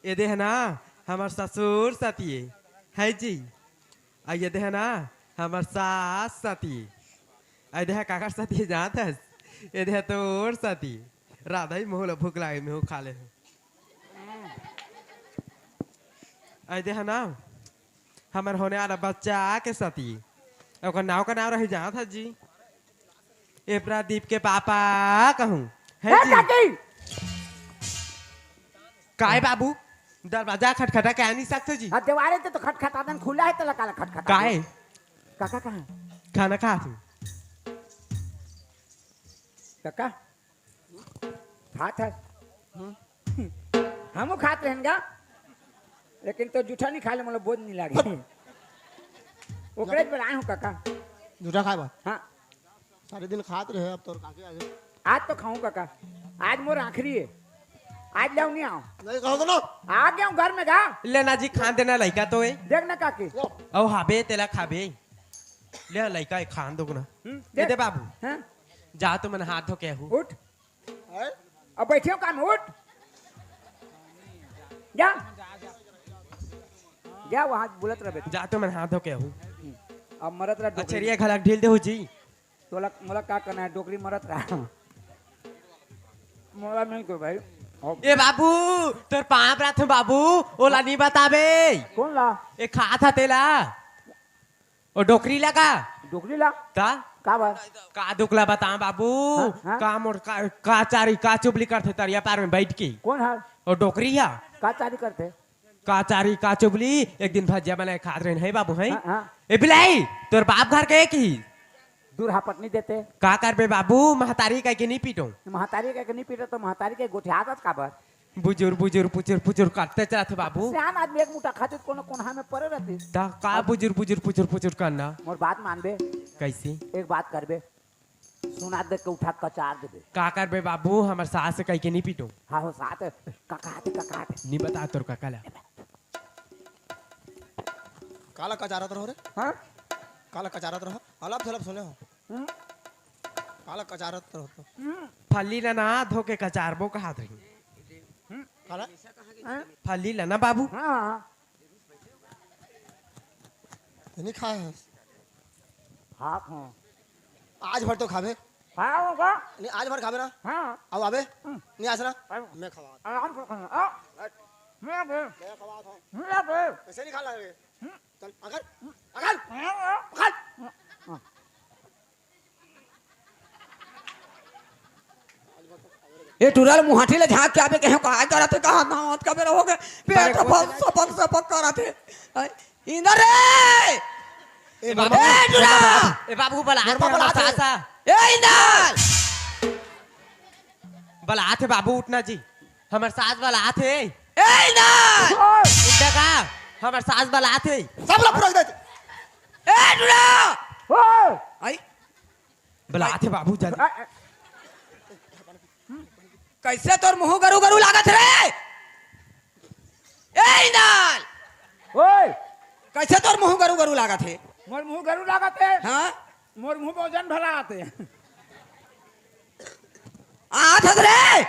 ये दे हे ना, हमर ससुर सती हे, है जी। अउ ये दे हे ना, हमर सास सती हे। अउ ये दे हे काकर सती हे जानत हस? ये दे हे तोर सती हे। राधा ही मोला भूख लागे, मैं हूँ खा ले हूँ। अउ ये दे हे ना, हमर होने वाला बच्चा के सती। ओकर नाव का नाव रही जानत हस जी? ए प्रदीप के पापा कहूँ। है ए जी? काकी! काय बाबू? दरवाजा खटखटा के आ नहीं सकते जी? हाँ, देवारे ते तो खटखटादन खुला हे, तेला काला खटखटा? काय? काका कहाँ? खाना खात हूँ। काका? खात हस? हम्म। हमू खात रहेन गा, लेकिन तो जूठा नहीं खा ले, मोला बोझ नहीं लागे। ओकरे बर आए हूँ काका। जूठा खाए बर? हाँ। सारे दिन खात रहे, अब तोर काकी आज। आज तो खाऊं काका, आज मोर आखिरी हे। आज लेव नहीं आव। नहीं कहो तो ना। आ गया हूँ घर में गा। ले ना जी, खान देना लइका तो हे। देख ना काकी। लो। अउ हाबे, तेला खाबे। ले लइका हे, खान दो ना। हम्म, ये दे देख। बाबू। हाँ? जा तो मन हाथ धो के आहू। उठ। हैं? अब बैठियो काम, उठ। जा। जा वहाँ बोलत रह बेटा। जा तो मन हाथ धो के आहू। अब मरत रह डोकरी। अच्छा, ये घलक ढील दे हो जी। तोला, मोला का करना हे, डोकरी मरत रह। मोला नहीं को भाई। अब ए बाबू, तोर पाँव परत हूँ बाबू, ओला नहीं बताबे। कौन ला? ए खात हा तेला। ओ डोकरी ला का? डोकरी ला? ता? का बात? का दुख ला बताओ बाबू? हाँ, हाँ। का मोर का, का चारी, का चुगली करथे तरिया पार में बैठ के? कौन हा? ओ डोकरी हा। का चारी करथे? का चारी, का चुगली, एक दिन भजिया बनाए खात रहेन, है बाबू, है? हाँ, हाँ। ए बिलाई, तोर बाप घर के एक ही। दूर हा पटनी देते। का करबे बाबू, महतारी कह के नहीं पीटो। महतारी कह के नहीं पीटो तो महतारी के गोठियात हस काबर? बुजुर, बुजुर, पुचुर, पुचुर करते चलत हे बाबू। सियान आदमी एक मुठा खातिर कोनो कोनहा में परे रहती। ता का बुजुर, बुजुर, पुचुर, पुचुर करना? मोर बात मानबे? कैसे? एक बात करबे, सुना दे के उठा कचार देबे। का करबे बाबू, हमर सास से कह के नहीं पीटो। हाँ हो सास, का कहते, का कहते? नहीं बता तोर काका ला। काला कचारत रहो रे? हाँ? काला कचारत रहो? अलप थलप सुने हो? हम्म। काला कचारत रहो तो? हम्म। फल्ली ला ना धो के कचारबो कहत रही। हम्म। काला? हाँ? फल्ली ला ना बाबू। हाँ, हाँ। ये नहीं खाए हस? हाँ, हाँ। आज भर तो खाबे। हाँ, होगा। नहीं, आज भर खाबे ना? हाँ। अब आबे? हम्म। नहीं आस ना? अब मैं खवात। आराम से खाना। आ, हट। मैं बे। मैं खवात हूँ। मैं बे। कैसे नहीं खा लगे? हम्म। चल, पकड़। पकड़। हाँ, हाँ। पकड़। हाँ। ए टुरा ल मुहाटी ले झांक के आबे, कहे काय करत हे, कहाँ नावत का बेरा होगे, पेट सपक सपक करत हे। इंदर रे! ए ए बाबू, टुरा! ए बाबू, बलात हे, बलात हे। ए इंदर! बलात हे बाबू, उठना जी, हमर सास बलात हे। ए इंदर! उठना का? हमर सास बलात हे। सब ला पूरा दे। ए टुरा! आई। बलात हे बाबू, जल्दी। कइसे तोर मुंह गरू गरू लागत हे रे? ए इंदर! ओए! कइसे तोर मुंह गरू गरू लागत हे? मोर मुंह गरू लागत हे? हाँ? मोर मुंह भोजन भरा आथे। आत हस रे?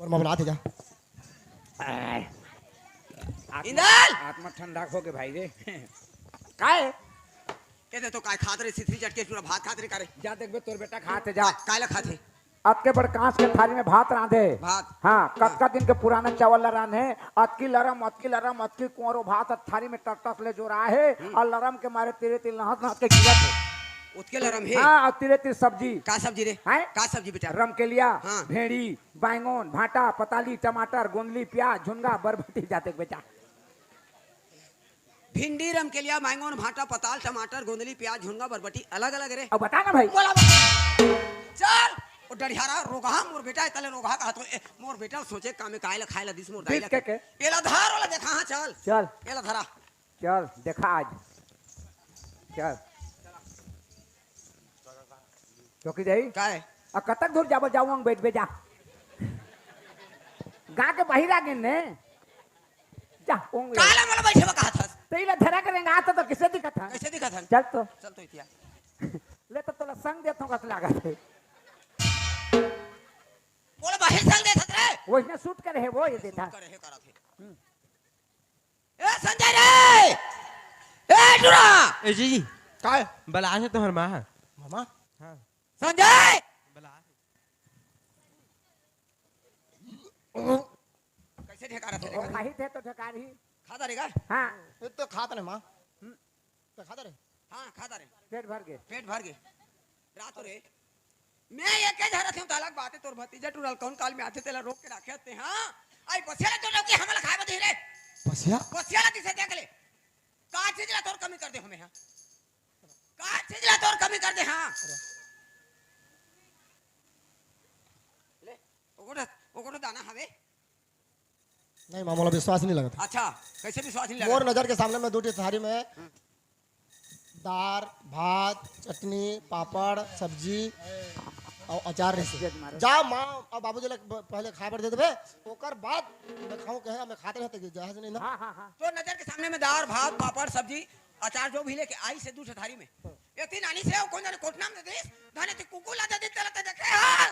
मोर मुंह भरा आथे जा। इंदर! आत्मा ठंडा होगे भाई रे। काय? ए दे तो काय खात रे, सिथरी चटके पूरा भात खात रे का रे? जा देखबे तोर बेटा खात हे, जा। काय ला खात हे? अतके बड़ कांस के थारी में भात रांधे। भात। हाँ, हाँ। कतका दिन के पुराना चावल ला रांधे, अतकी लरम, अतकी लरम, अतकी कुंवरो भात थारी में टकटक ले जोरा हे, हम्म। अउ लरम के मारे तीरे तीर लहस लहस के गिरत हे। ओतके लरम हे? हाँ, अउ तीरे तीर सब्जी। का सब्जी रे? हैं? का सब्जी बेटा? रमकेलिया, हाँ। भेंड़ी, बैंगन, भांटा, पताली, टमाटर, गोंदली, प्याज, झुनगा, बरबटी, जा देखबे जा। भिंडी, रमकेलिया, बैंगन, भांटा, पताल, टमाटर, गोंदली, प्याज, झुनगा, बरबटी, अलग-अलग रे। अब बता ना भाई। बोला, बोला। चल, ओ डढ़ियारा रोगहा, मोर बेटा, ए तले रोगहा कहत हो, ए, मोर बेटा सोचे काम में काय ला खाए ला दिस मोर दाई ला के, के? एला धर, ओला देखा, हाँ, चल। चल। एला धरा। चल, देखा आज। चल। चौकी जाई? काय? आ, कतक दूर जाबो, जाऊंगा, बैठ बे जा। गा के बाहिर आ गेन ने। जा, ओंग ले। काला मोला बैठे बर कहत हस? तेला धरा के रेंगात तो कइसे दिखत हन? कइसे दिखत हन? चल तो। चल तो इतिया। ले तो तोला संग देत हूँ, कस लागत हे। मोला बाहिर संग देत हस रे? वइसने सूट करे हे, वो ये देत हे। सूट करे हे, करत हे। हम्म। ए संजय रे! ए टुरा! ए जी, जी। काय? बलात हे तोहर माँ ह। मामा? हाँ। संजय! बलात हे। कइसे ढेकारत हे, देखा? खाही थे तो ढेकार ही। खाता रे का? हाँ। ए तो खाता नहीं माँ। हम्म। तो खाता रे? हाँ, खाता रे। पेट भर गे। पेट भर गे। रात रे। मैं एके झन रथेंव, त अलग बात हे, तोर भतीजा टुरा ल कौन काल में आथे, तेला रोक के राखे हस ते, हाँ? आई पसिया ला तो लौकी हमला खाए बर दे रे। पसिया? पसिया ला दिसे देख ले। का चीज ला तोर कमी कर दे हमें, हाँ? का चीज ला तोर कमी कर दे, हाँ? ले, ओकरो, ओकरो दाना हवे। नहीं, माँ, मोला विश्वास नहीं लगत। अच्छा, कइसे विश्वास नहीं लगत? मोर नजर के सामने में दू ठी थारी में हम्म। दार, भात, चटनी, पापड़, सब्जी अउ अचार रहिसे। जा माँ अउ बाबूजी ला ब-, पहले खाए बर दे देबे, ओकर बाद मैं खाऊं कहे, मैं खाते रहते कि जहाज नहीं ना। हाँ, हाँ, हाँ। तोर नजर के सामने में दार, भात, पापड़, सब्जी, अचार जो भी लेके आइसे दू ठी थारी में। हाँ। एती नानी से कोन जाने कोटना में दे दिस, धने ते कुकुर ला दे दिस, तेला ते देखे हस।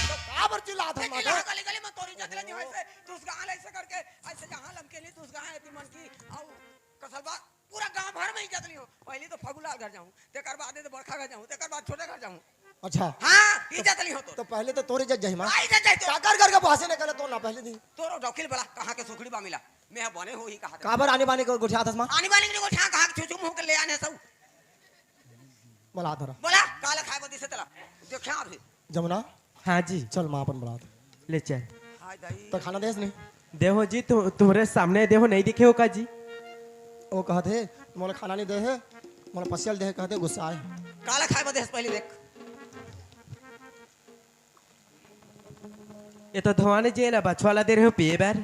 तो काबर चिल्लात हस, चिल्ला माता? गली गली में तोर इज्जत ले जी, अइसे, तू उस गाँव ले अइसे करके, अइसे जहाँ लमके ली, तू उस गाँव एती मन की, अउ कसलबा, पूरा गाँव भर में इज्जत लिहूँ। पहली तो फगुला घर जाहूँ, तेकर बाद तो बड़का घर जाहूँ, तेकर बाद छोटे घर जाहूँ। अच्छा। हाँ, इज्जत लिहूँ तो। तो पहले तो तोर इज्जत जाही माँ। का इज्जत जाही तो? काकर घर के बासे ने कहले तो ना पहले दिन। तोरो डौकिल बला, कहाँ के सुखड़ी बा मिला? मैं बने हो ही कहा था। काबर आनी बानी के गोठियात हस माँ? आनी बानी के गोठिया कहाँ के छुछू मुँह के ले आने सब। बलात हरा। बोला, काला खाए बदी से तला। देखा अभी। जमुना। हाँ जी। चल माँ अपन बलात। ले चल। हाय दाई। तो खाना देस नहीं? देहो जी, तु-, तुम्हरे सामने देहो, नहीं दिखे हो का जी? ओ कहत हे, मोला खाना नहीं दे हे, मोला पसिया ल दे हे, कहत हे गुस्सा आए। काला खाए बदे पहले देख। ये तो धोवाने जे ला बछवा ला दे रहे हो पिए बर।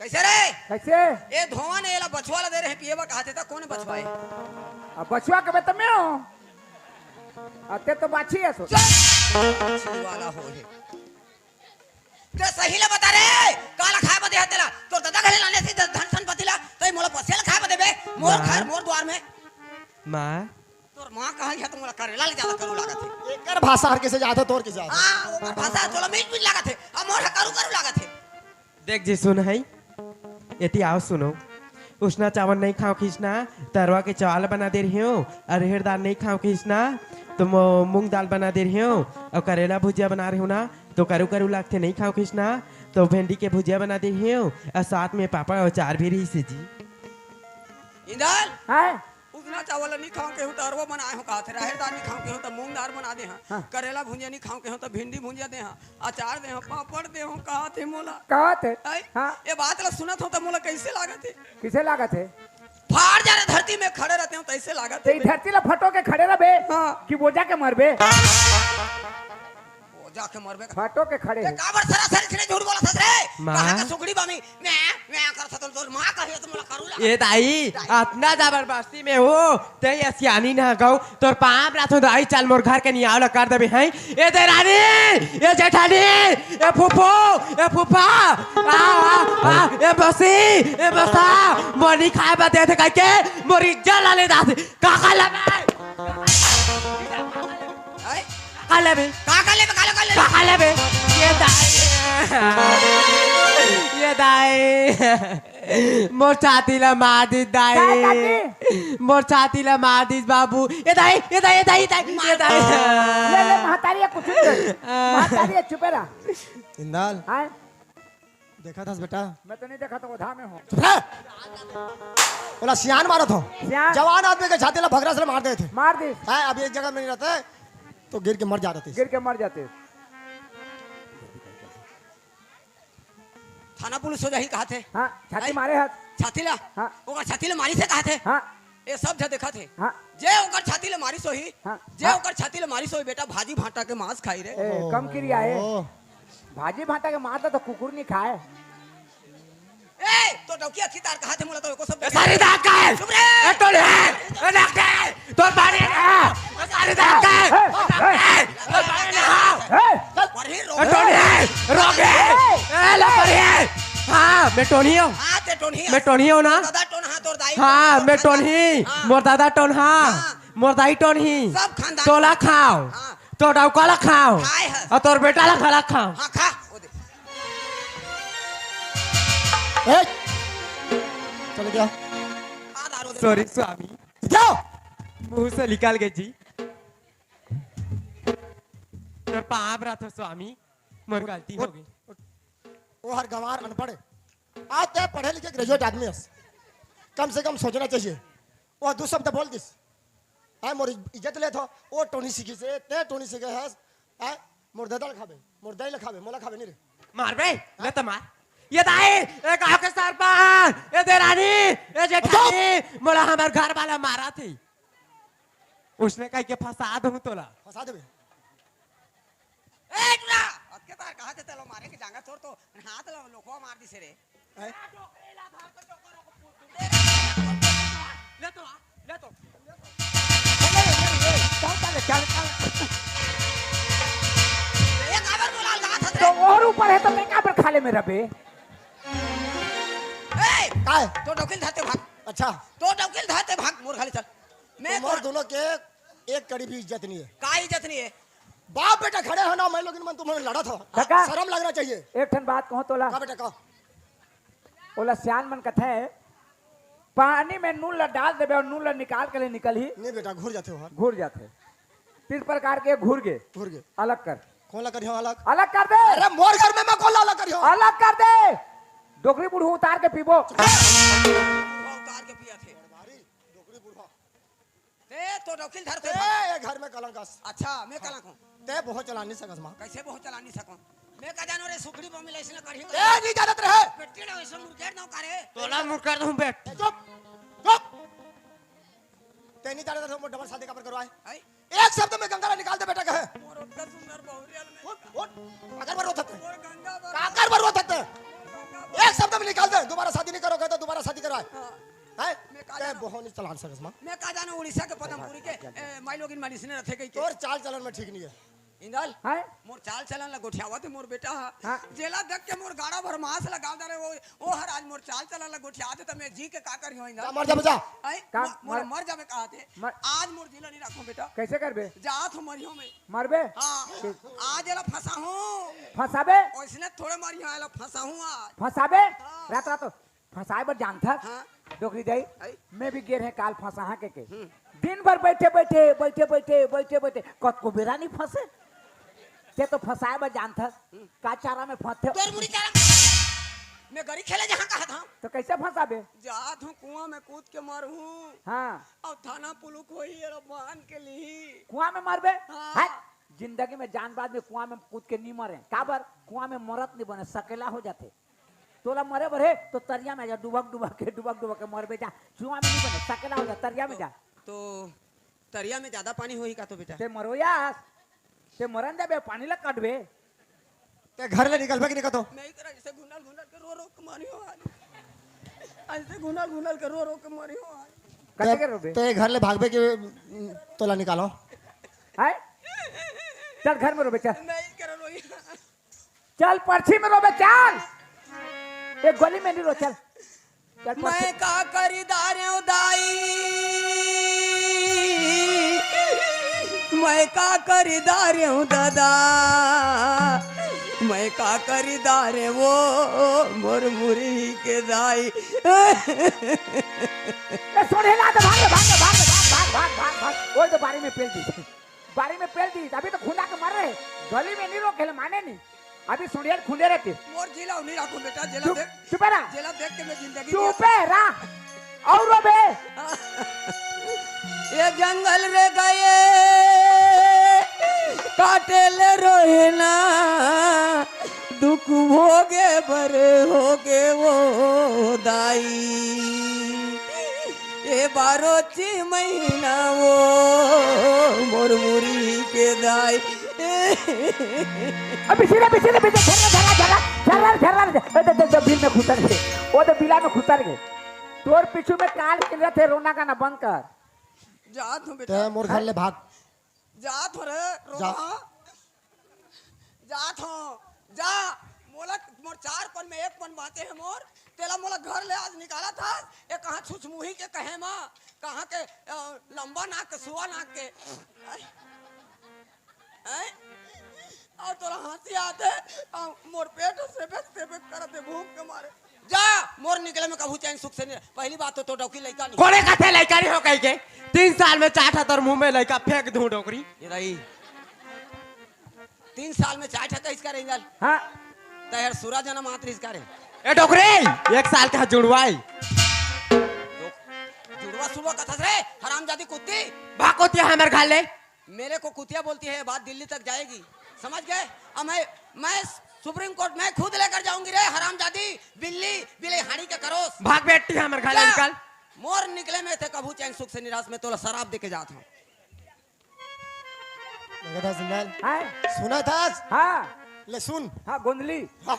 कइसे रे? कइसे? ए धोवन एला बछवा ला दे रहे पिए बर, कहत हे त कोन बछवा हे? अब बछवा के बता मैं हूँ। आ, ते तो बाछी हे सो। चल! बाछी वाला हो हे। ते सही ला बता रे, काला खाए बदे हे तेला। तोर दादा घले लाने से धन संपत्ति ला, तई मोला पसिया ला खाए बदे बे, मोर माँ। घर, मोर द्वार में। माँ। तोर माँ कहा हे, तो मोला करेला ले ज्यादा करू लागत हे। एकर भाषा हर कइसे जात हे, तोर कइसे जात हे? हाँ, ओकर भाषा तोला मीठ मीठ लागत हे, अब मोर ह करू करू लागत हे। देख जी, सुन हई, एती आओ सुनो। उसना चावल नहीं खाओ खींचना, तरवा के चावल बना दे रही हूँ, अरहर दाल नहीं खाओ खींचना, तो मो-, मूंग दाल बना दे रही हूँ, और करेला भुजिया बना रही हूँ ना, तो करू करू लागथे नहीं खाओ खींचना, तो भिंडी के भुजिया बना दे रही हूँ, और साथ में पापड़ और अचार भी रहिसे जी। इंदर! हाँ? चावल नी खाव केहूं त अरवा बनाए हो कहत हे, राहेर दार नी खाव केहूं त मूंग दार बना दे हां, हाँ। करेला भुंजिया नी खाव केहूं त भिंडी भुंजिया दे हां, अचार दे हां, पापड़ दे हां कहत हे मोला। कहत हे? हैं? हाँ। ये बात ला सुनत हो त मोला कैसे लागत हे? किसे लागत हे? फाड़ जा रे धरती में खड़े रहते हो तैसे लागत ते हे। धरती ला फटो के खड़े रहबे हाँ। कि बोजा के मरबे? बोजा के मरबे। फटो के खड़े ते हे। काबर सरासर इतने झूठ बोलत हस रे? माँ। कहाँ का सुखड़ी बामी? मैं, मैं कर सकल तोर माँ कहे तो मोला करू लगा। ए दाई, दाई। अतना जबरदस्ती में हो, ते ये सियानी ना गौ, तोर पाप रात हो दाई, चल मोर घर के नियाव ला कर देबे हैं। ए देरानी, ए जेठानी, ए फूफू, ए फूफा, आ, आ, आ, ए बसी, ए बसा, मोर नी खाए बर देथे कहिके, मोर इज्जत ला ले दास, का खा लेबे? हैं? का लेबे? का खा लेबे? का खा लेबे? का खा लेबे? ये दाई, ये दाई। मोर छाती ला मार दिस दाई। काय काकी? मोर छाती ला मार दिस बाबू। ए दाई, ए दाई, ए दाई, ए दाई, ए दाई। ले, ले, महतारी हे, कुछ नहीं। महतारी हे, चुपे रह। इंदल। हाँ? देखत हस बेटा? मैं तो नहीं देखा, तो ओधा में हूँ। चुप रह। ओला सियान मारत हो। सियान? जवान आदमी के छाती ला भगरा से मार देथे। मार दिस। हाँ, अभी एक जगह में नहीं रहते, तो गिर के मर जाते। गिर के मर जाते। थाना पुलिस हो जाही कहत हे। हाँ, छाती हैं? मारे हस। छाती ला? हाँ। ओकर छाती ला मारिस हे कहत हे। हाँ। ये सब झन देखत हे। हाँ। जे ओकर छाती ला मारिस होही, हाँ। जे हाँ। ओकर छाती ला मारिस होही, बेटा, भाजी भांटा के मांस खाही रे। ए, कम किरिया हे। ओहो। भाजी भांटा के मांस ला तो कुकुर नी खाए। ए, तो डौकी अखी तार कहत हे मोला तो एको सब ए, सारी दांत का हे? चुप रे। ए, टोली हे। ए, नाक हे। तोर पानी हे। ए, सारी दांत का हे? ए, ए, ए, तोर पानी हे। ए, ए, पढ़ी रो। ए, टोनी, रोक रे। ए, ले पढ़ी। हाँ, मैं टोनी हूँ। हाँ, ते टोनी हे। मैं टोनी हूँ ना? दादा टोन, हाँ, तोर दाई हाँ, टोन, मैं टोन। टोनी। हाँ। मोर दादा टोन, हाँ। हाँ। मोर दाई टोन ही। सब खानदान। तोला खाव। हाँ। तोर डौका ला खाव। खाए हस। अउ तोर बेटा ला खाला खाव। हाँ, खा। ओ दे। ए, चले गया। खा दारू दे। Sorry स्वामी। जाओ। मुंह से निकल गई जी। तोर पाँव परथों स्वामी, मोर गलती हो गे। ओ हर गंवार अनपढ़ हे। आज ते पढ़े लिखे graduate आदमी हस। कम से कम सोचना चाहिए। ओ दू शब्द बोल दिस। हैं, मोर इज्जत लेथो। ओ टोनी सीखिस हे, ते टोनी सीखे हस। हैं, मोर ददा ल खाबे, मोर दाई ल खाबे, मोला खाबे नहीं रे। मारबे, ले त मार। ये दाई, ए गाँव के सरपंच, ए देरानी, ए जेठानी, चुप! मोला हमर घर वाला मारथे। उसने कहिके फंसा दूँ तोला। फंसा देबे। ए टुरा, अतके तार कहा थे तेला मारे के जांगर छोड़ तो हाथ ला लोखवा मार दिसे रे। हैं? ले तो आ, ले तो। चल, चल, चल, चल। ये काबर बोला ला था तो रे? और ऊपर हे तो मैं काबर खाले में रबे? ए, काय? तो डौकी ल धरते भाग। अच्छा। तो डौकी ल धरते भाग, मोर खाले चल। मैं तुम्हार तो दोनों के एक कड़ी भी इज्जत नहीं है। का इज्जत नहीं है? बाप बेटा खड़े हो ना, मैं लोग मन तुम्हें लड़ा था। काका। शर्म लगना चाहिए। एक ठन बात कहूँ तोला। का बेटा का? ओला सियान मन कथे, पानी में नून ला डाल देबे अउ नून ला निकाल के ले निकलही। नहीं बेटा, घुर जाथे ओहर। घुर जाथे। तीन प्रकार के घुर गे। घुर गे। अलग कर। कौन ला करियो अलग? अलग कर दे। अरे मोर घर में मैं कौन ला अलग करियो? अलग कर दे। डोकरी बुढ़ऊ उतार के पीबो। उतार के पिया थे। डोकरी बुढ़ऊ। ते तो डौकी ल धरते ए, भाग। ये घर में कलंक अस। अच्छा, मैं कलंक हूँ। ते बहुत चला नहीं सकस माँ। कैसे बहुत चला नहीं सकूँ? मैं का जानो रे, सुखड़ी बमिल ऐसे ना करही। ए, नहीं जानत रहे। बेटी ना ऐसे मुर्गेर ना करे। तोला मुर्गेर दूँ बेट। ए, चुप, चुप। ते नहीं जानत रहे, मोर डबल शादी काबर करवाए? आई? एक शब्द में गंगा ला निकाल दे बेटा कहे। मोर ओतका सुंदर बहुरिया ल मैं उठ, उठ। काकर बर रोत हते? मोर गंगा बर काकर बर रोत हते? मोर गंगा बर एक शब्द में निकाल दे, दोबारा शादी नहीं करो कहे तो दोबारा शादी करवाए। हाँ। हैं? मैं का ते जानो? बहुत नहीं चलान सकस माँ। मैं का जानो उड़ीसा के पदमपुरी के, ए, माई लोगिन मानिस ने रथे कहिके। तोर चाल चलन में ठीक नहीं है। इंदल, हैं? मोर चाल चलन ला गोठियावत हे मोर बेटा हा। हाँ। जेला देख के मोर गाड़ा भर मांस ला गाल डारे, वो, वो हर आज मोर चाल चलन ला गोठियावत हे, त मैं जी के का करियो इंदल? जा मर जा बे जा। हैं? का मोर, मोर मर मर जाबे कहा थे। मर आज मोर जी ला नहीं रखो बेटा। कैसे करबे? जात हूँ मरियो मैं। मरबे? हाँ। ठीक। आज एला फंसाहूँ। फंसाबे? ओइसने थोड़े मरियो, एला फंसाहूँ आज। फंसाबे? हाँ। रात रात फंसाए बर जानथस? हाँ। डोकरी दाई, आई। मैं भी गे रहें काल फंसाहा के, के। हम्म। दिन भर बैठे, बैठे, बैठे, बैठे, बैठे, बैठे, कतको बेरा नहीं फंसे। ते तो फंसाए बर जानथस, हम्म। का चारा में फंसथे? तोर मुड़ी चारा। मैं गरी खेले जहाँ कहा था। तो कैसे फंसाबे? जात हूँ कुआं में कूद के मरहूँ। हाँ। अउ थाना पुलिस होही, एला बांध के लिही। कुआं में मरबे? हाँ। हट, जिंदगी में जान बाद में कुआं में कूद के नहीं मरे। काबर? कुआं में मरत नहीं बने, सकेला हो जाथे। तोला मरे बर हे तो तरिया में जा, डुबक डुबक के, डुबक डुबक के मरबे जा। कुआं में नहीं बने, सकेला हो जा, तरिया में जा। तो तरिया में ज्यादा पानी होही का तो बेटा? ते मरोयास, ते मरन जाबे, पानी ला काटबे। ते घर ले निकलबे कि नहीं कतो? मैं इधर ऐसे घुंडल घुंडल के रो रो के मरी हो आज। ऐसे घुंडल घुंडल के रो रो के मरी हो आज। कते ते, के रोबे? ते घर ले भागबे कि, उम, तोला निकालो? हाय? चल घर में रोबे, चल। मैं इधर रोई। चल, परछी में रोबे, चल। एक गली में नहीं रो, चल। चल, परछी। मैं का करी दारेव दाई, मैं का करी दारेव दादा, मैं का करी दारेव वो मोर मुरी के दाई। ए, सोढ़ेला तो भाग, भाग, भाग। ओए तो बारी में पेल दी, बारी में पेल दी, अभी तो खुंदा के मर रहे, गली में नहीं रोके ले, माने नहीं। अभी सुनिए, खुंदे रहते। मोर जिला नहीं रखूं बेटा, जिला चुप, देख, चुपे रहा। जिला देख के मैं जिंदगी चुपे रहा। और रो बे। ये जंगल रे गए, काटे ले रोहिना, दुख भोगे बर होगे वो दाई। ए बारो ची महीना वो मोर मुरी के दाई। अभी सिरे, अभी सिरे, अभी सिरे, झर्रा, झर्रा, झर्रा, झर्रा, झर्रा, झर्रा, ए, दे, दे, दे, बिल में खुतर के, वो तो बिला में खुतर के। तोर पीछू में काल किन रहे थे, रोना गाना बंद कर। जात हूँ बेटा। ते मोर घर ले भाग। जात हो रे, जा। रोहा। जात हो, जा। मोला, मोर चार पन में एक पन बांचे हे मोर। तेला मोला घर ले आज निकाला था। ये कहाँ छुछमुही के कहे मा, कहाँ के, अ, लंबा नाक के, सुआ नाक के। हैं? और तोला हंसी आते, अ, मोर पेट से बेच, से बेच करत हे भूख के मारे। जा, मोर निकले में कभू चैन सुख से नहीं। पहली बात तो, तो डौकी लइका नहीं। कोने कथे लइका नहीं हो कही के? तीन साल में चार ठा तोर मुंह में लइका फेंक दूं डोकरी। ये रही। तीन साल में चार ठा कहिस का रे इंदल? हाँ। तैहर सूरज जन्म आत रहिस का रे? ए डोकरी, एक साल का जुड़वाई। जुड़वा सुड़वा कथस रे, हरामजादी कुत्ती। भाग कुतिया हमर घर ले। मेरे को कुतिया बोलती है, बात दिल्ली तक जाएगी, समझ गए? अब मैं, मैं सुप्रीम कोर्ट में खुद लेकर जाऊंगी रे हरामजादी, बिल्ली, बिल्ली हाड़ी के करोस। भाग बेटी, हमर घर ले जा। निकल। मोर निकले में थे कभू चैन सुख से निराश, मैं तोला शराब दे के जात हूँ। देखा था सिंदल? हाँ। सुना था? हाँ। ले सुन। हाँ, गोंदली। हाँ।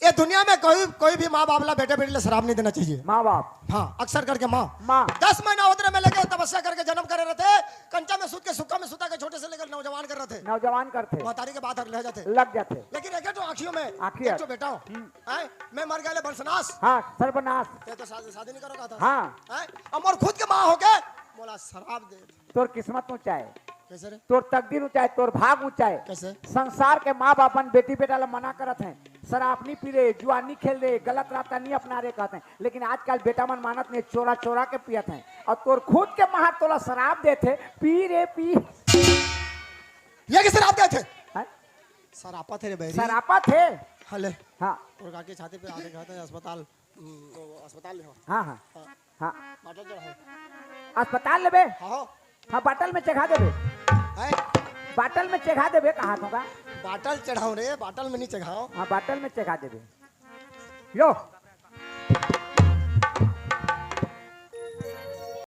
ये दुनिया में कोई, कोई भी माँ बाप ला बेटे बेटी ला शराब नहीं देना चाहिए। माँ बाप। हाँ, अक्सर करके माँ। माँ। दस महीना उतरे में लेके तपस्या करके जन्म करे रहते, कंचा में सूत के सुक्खा में सुता के छोटे से लेकर नौजवान कर रहते। नौजवान करते। महतारी के बात हर ले जाते। लग जाते। लेकिन एक तो आँखियों में, आँखियों। एक तो बेटा हो। हम्म। हैं? मैं मर गया ले वंशनाश। हाँ, सर्वनाश। ये तो शादी, शादी नहीं करो कहा था। हाँ। हैं? अब मोर खुद के माँ होके मोला शराब दे। तोर किस्मत ऊंचा है। कैसे रे? तोर तकदीर ऊंचा है, तोर भाग ऊंचा है। कैसे? संसार के माँ बाप मन बेटी बेटा ला मना करत हैं, शराब नहीं पी रे, जुआ नहीं खेल रे, गलत रास्ता नहीं अपना रे कहते हैं, लेकिन आजकल बेटा मन मानत नहीं, चोरा चोरा के पियत हैं, और तोर खुद के महर तोला शराब देत हे, पी रे पी। ये किस शराब देत हे? हैं? सरापत हे रे बहरी। सरापत हे? हले। हाँ। और काकी छाती पे आके कहते हैं अस्पताल। हम्म, वो अस्पताल ले हो। हाँ, हाँ। हाँ। हाँ। बाटल चढ़ाओ। अस्पताल लेबे? हाँ हो। हाँ, बाटल में चढ़ा देबे। हैं? बाटल में चढ़ा देबे, कहा होगा? बाटल चढ़ाओ रे, बाटल में नहीं चढ़ाओ। हाँ, बाटल में चढ़ा देबे। यो,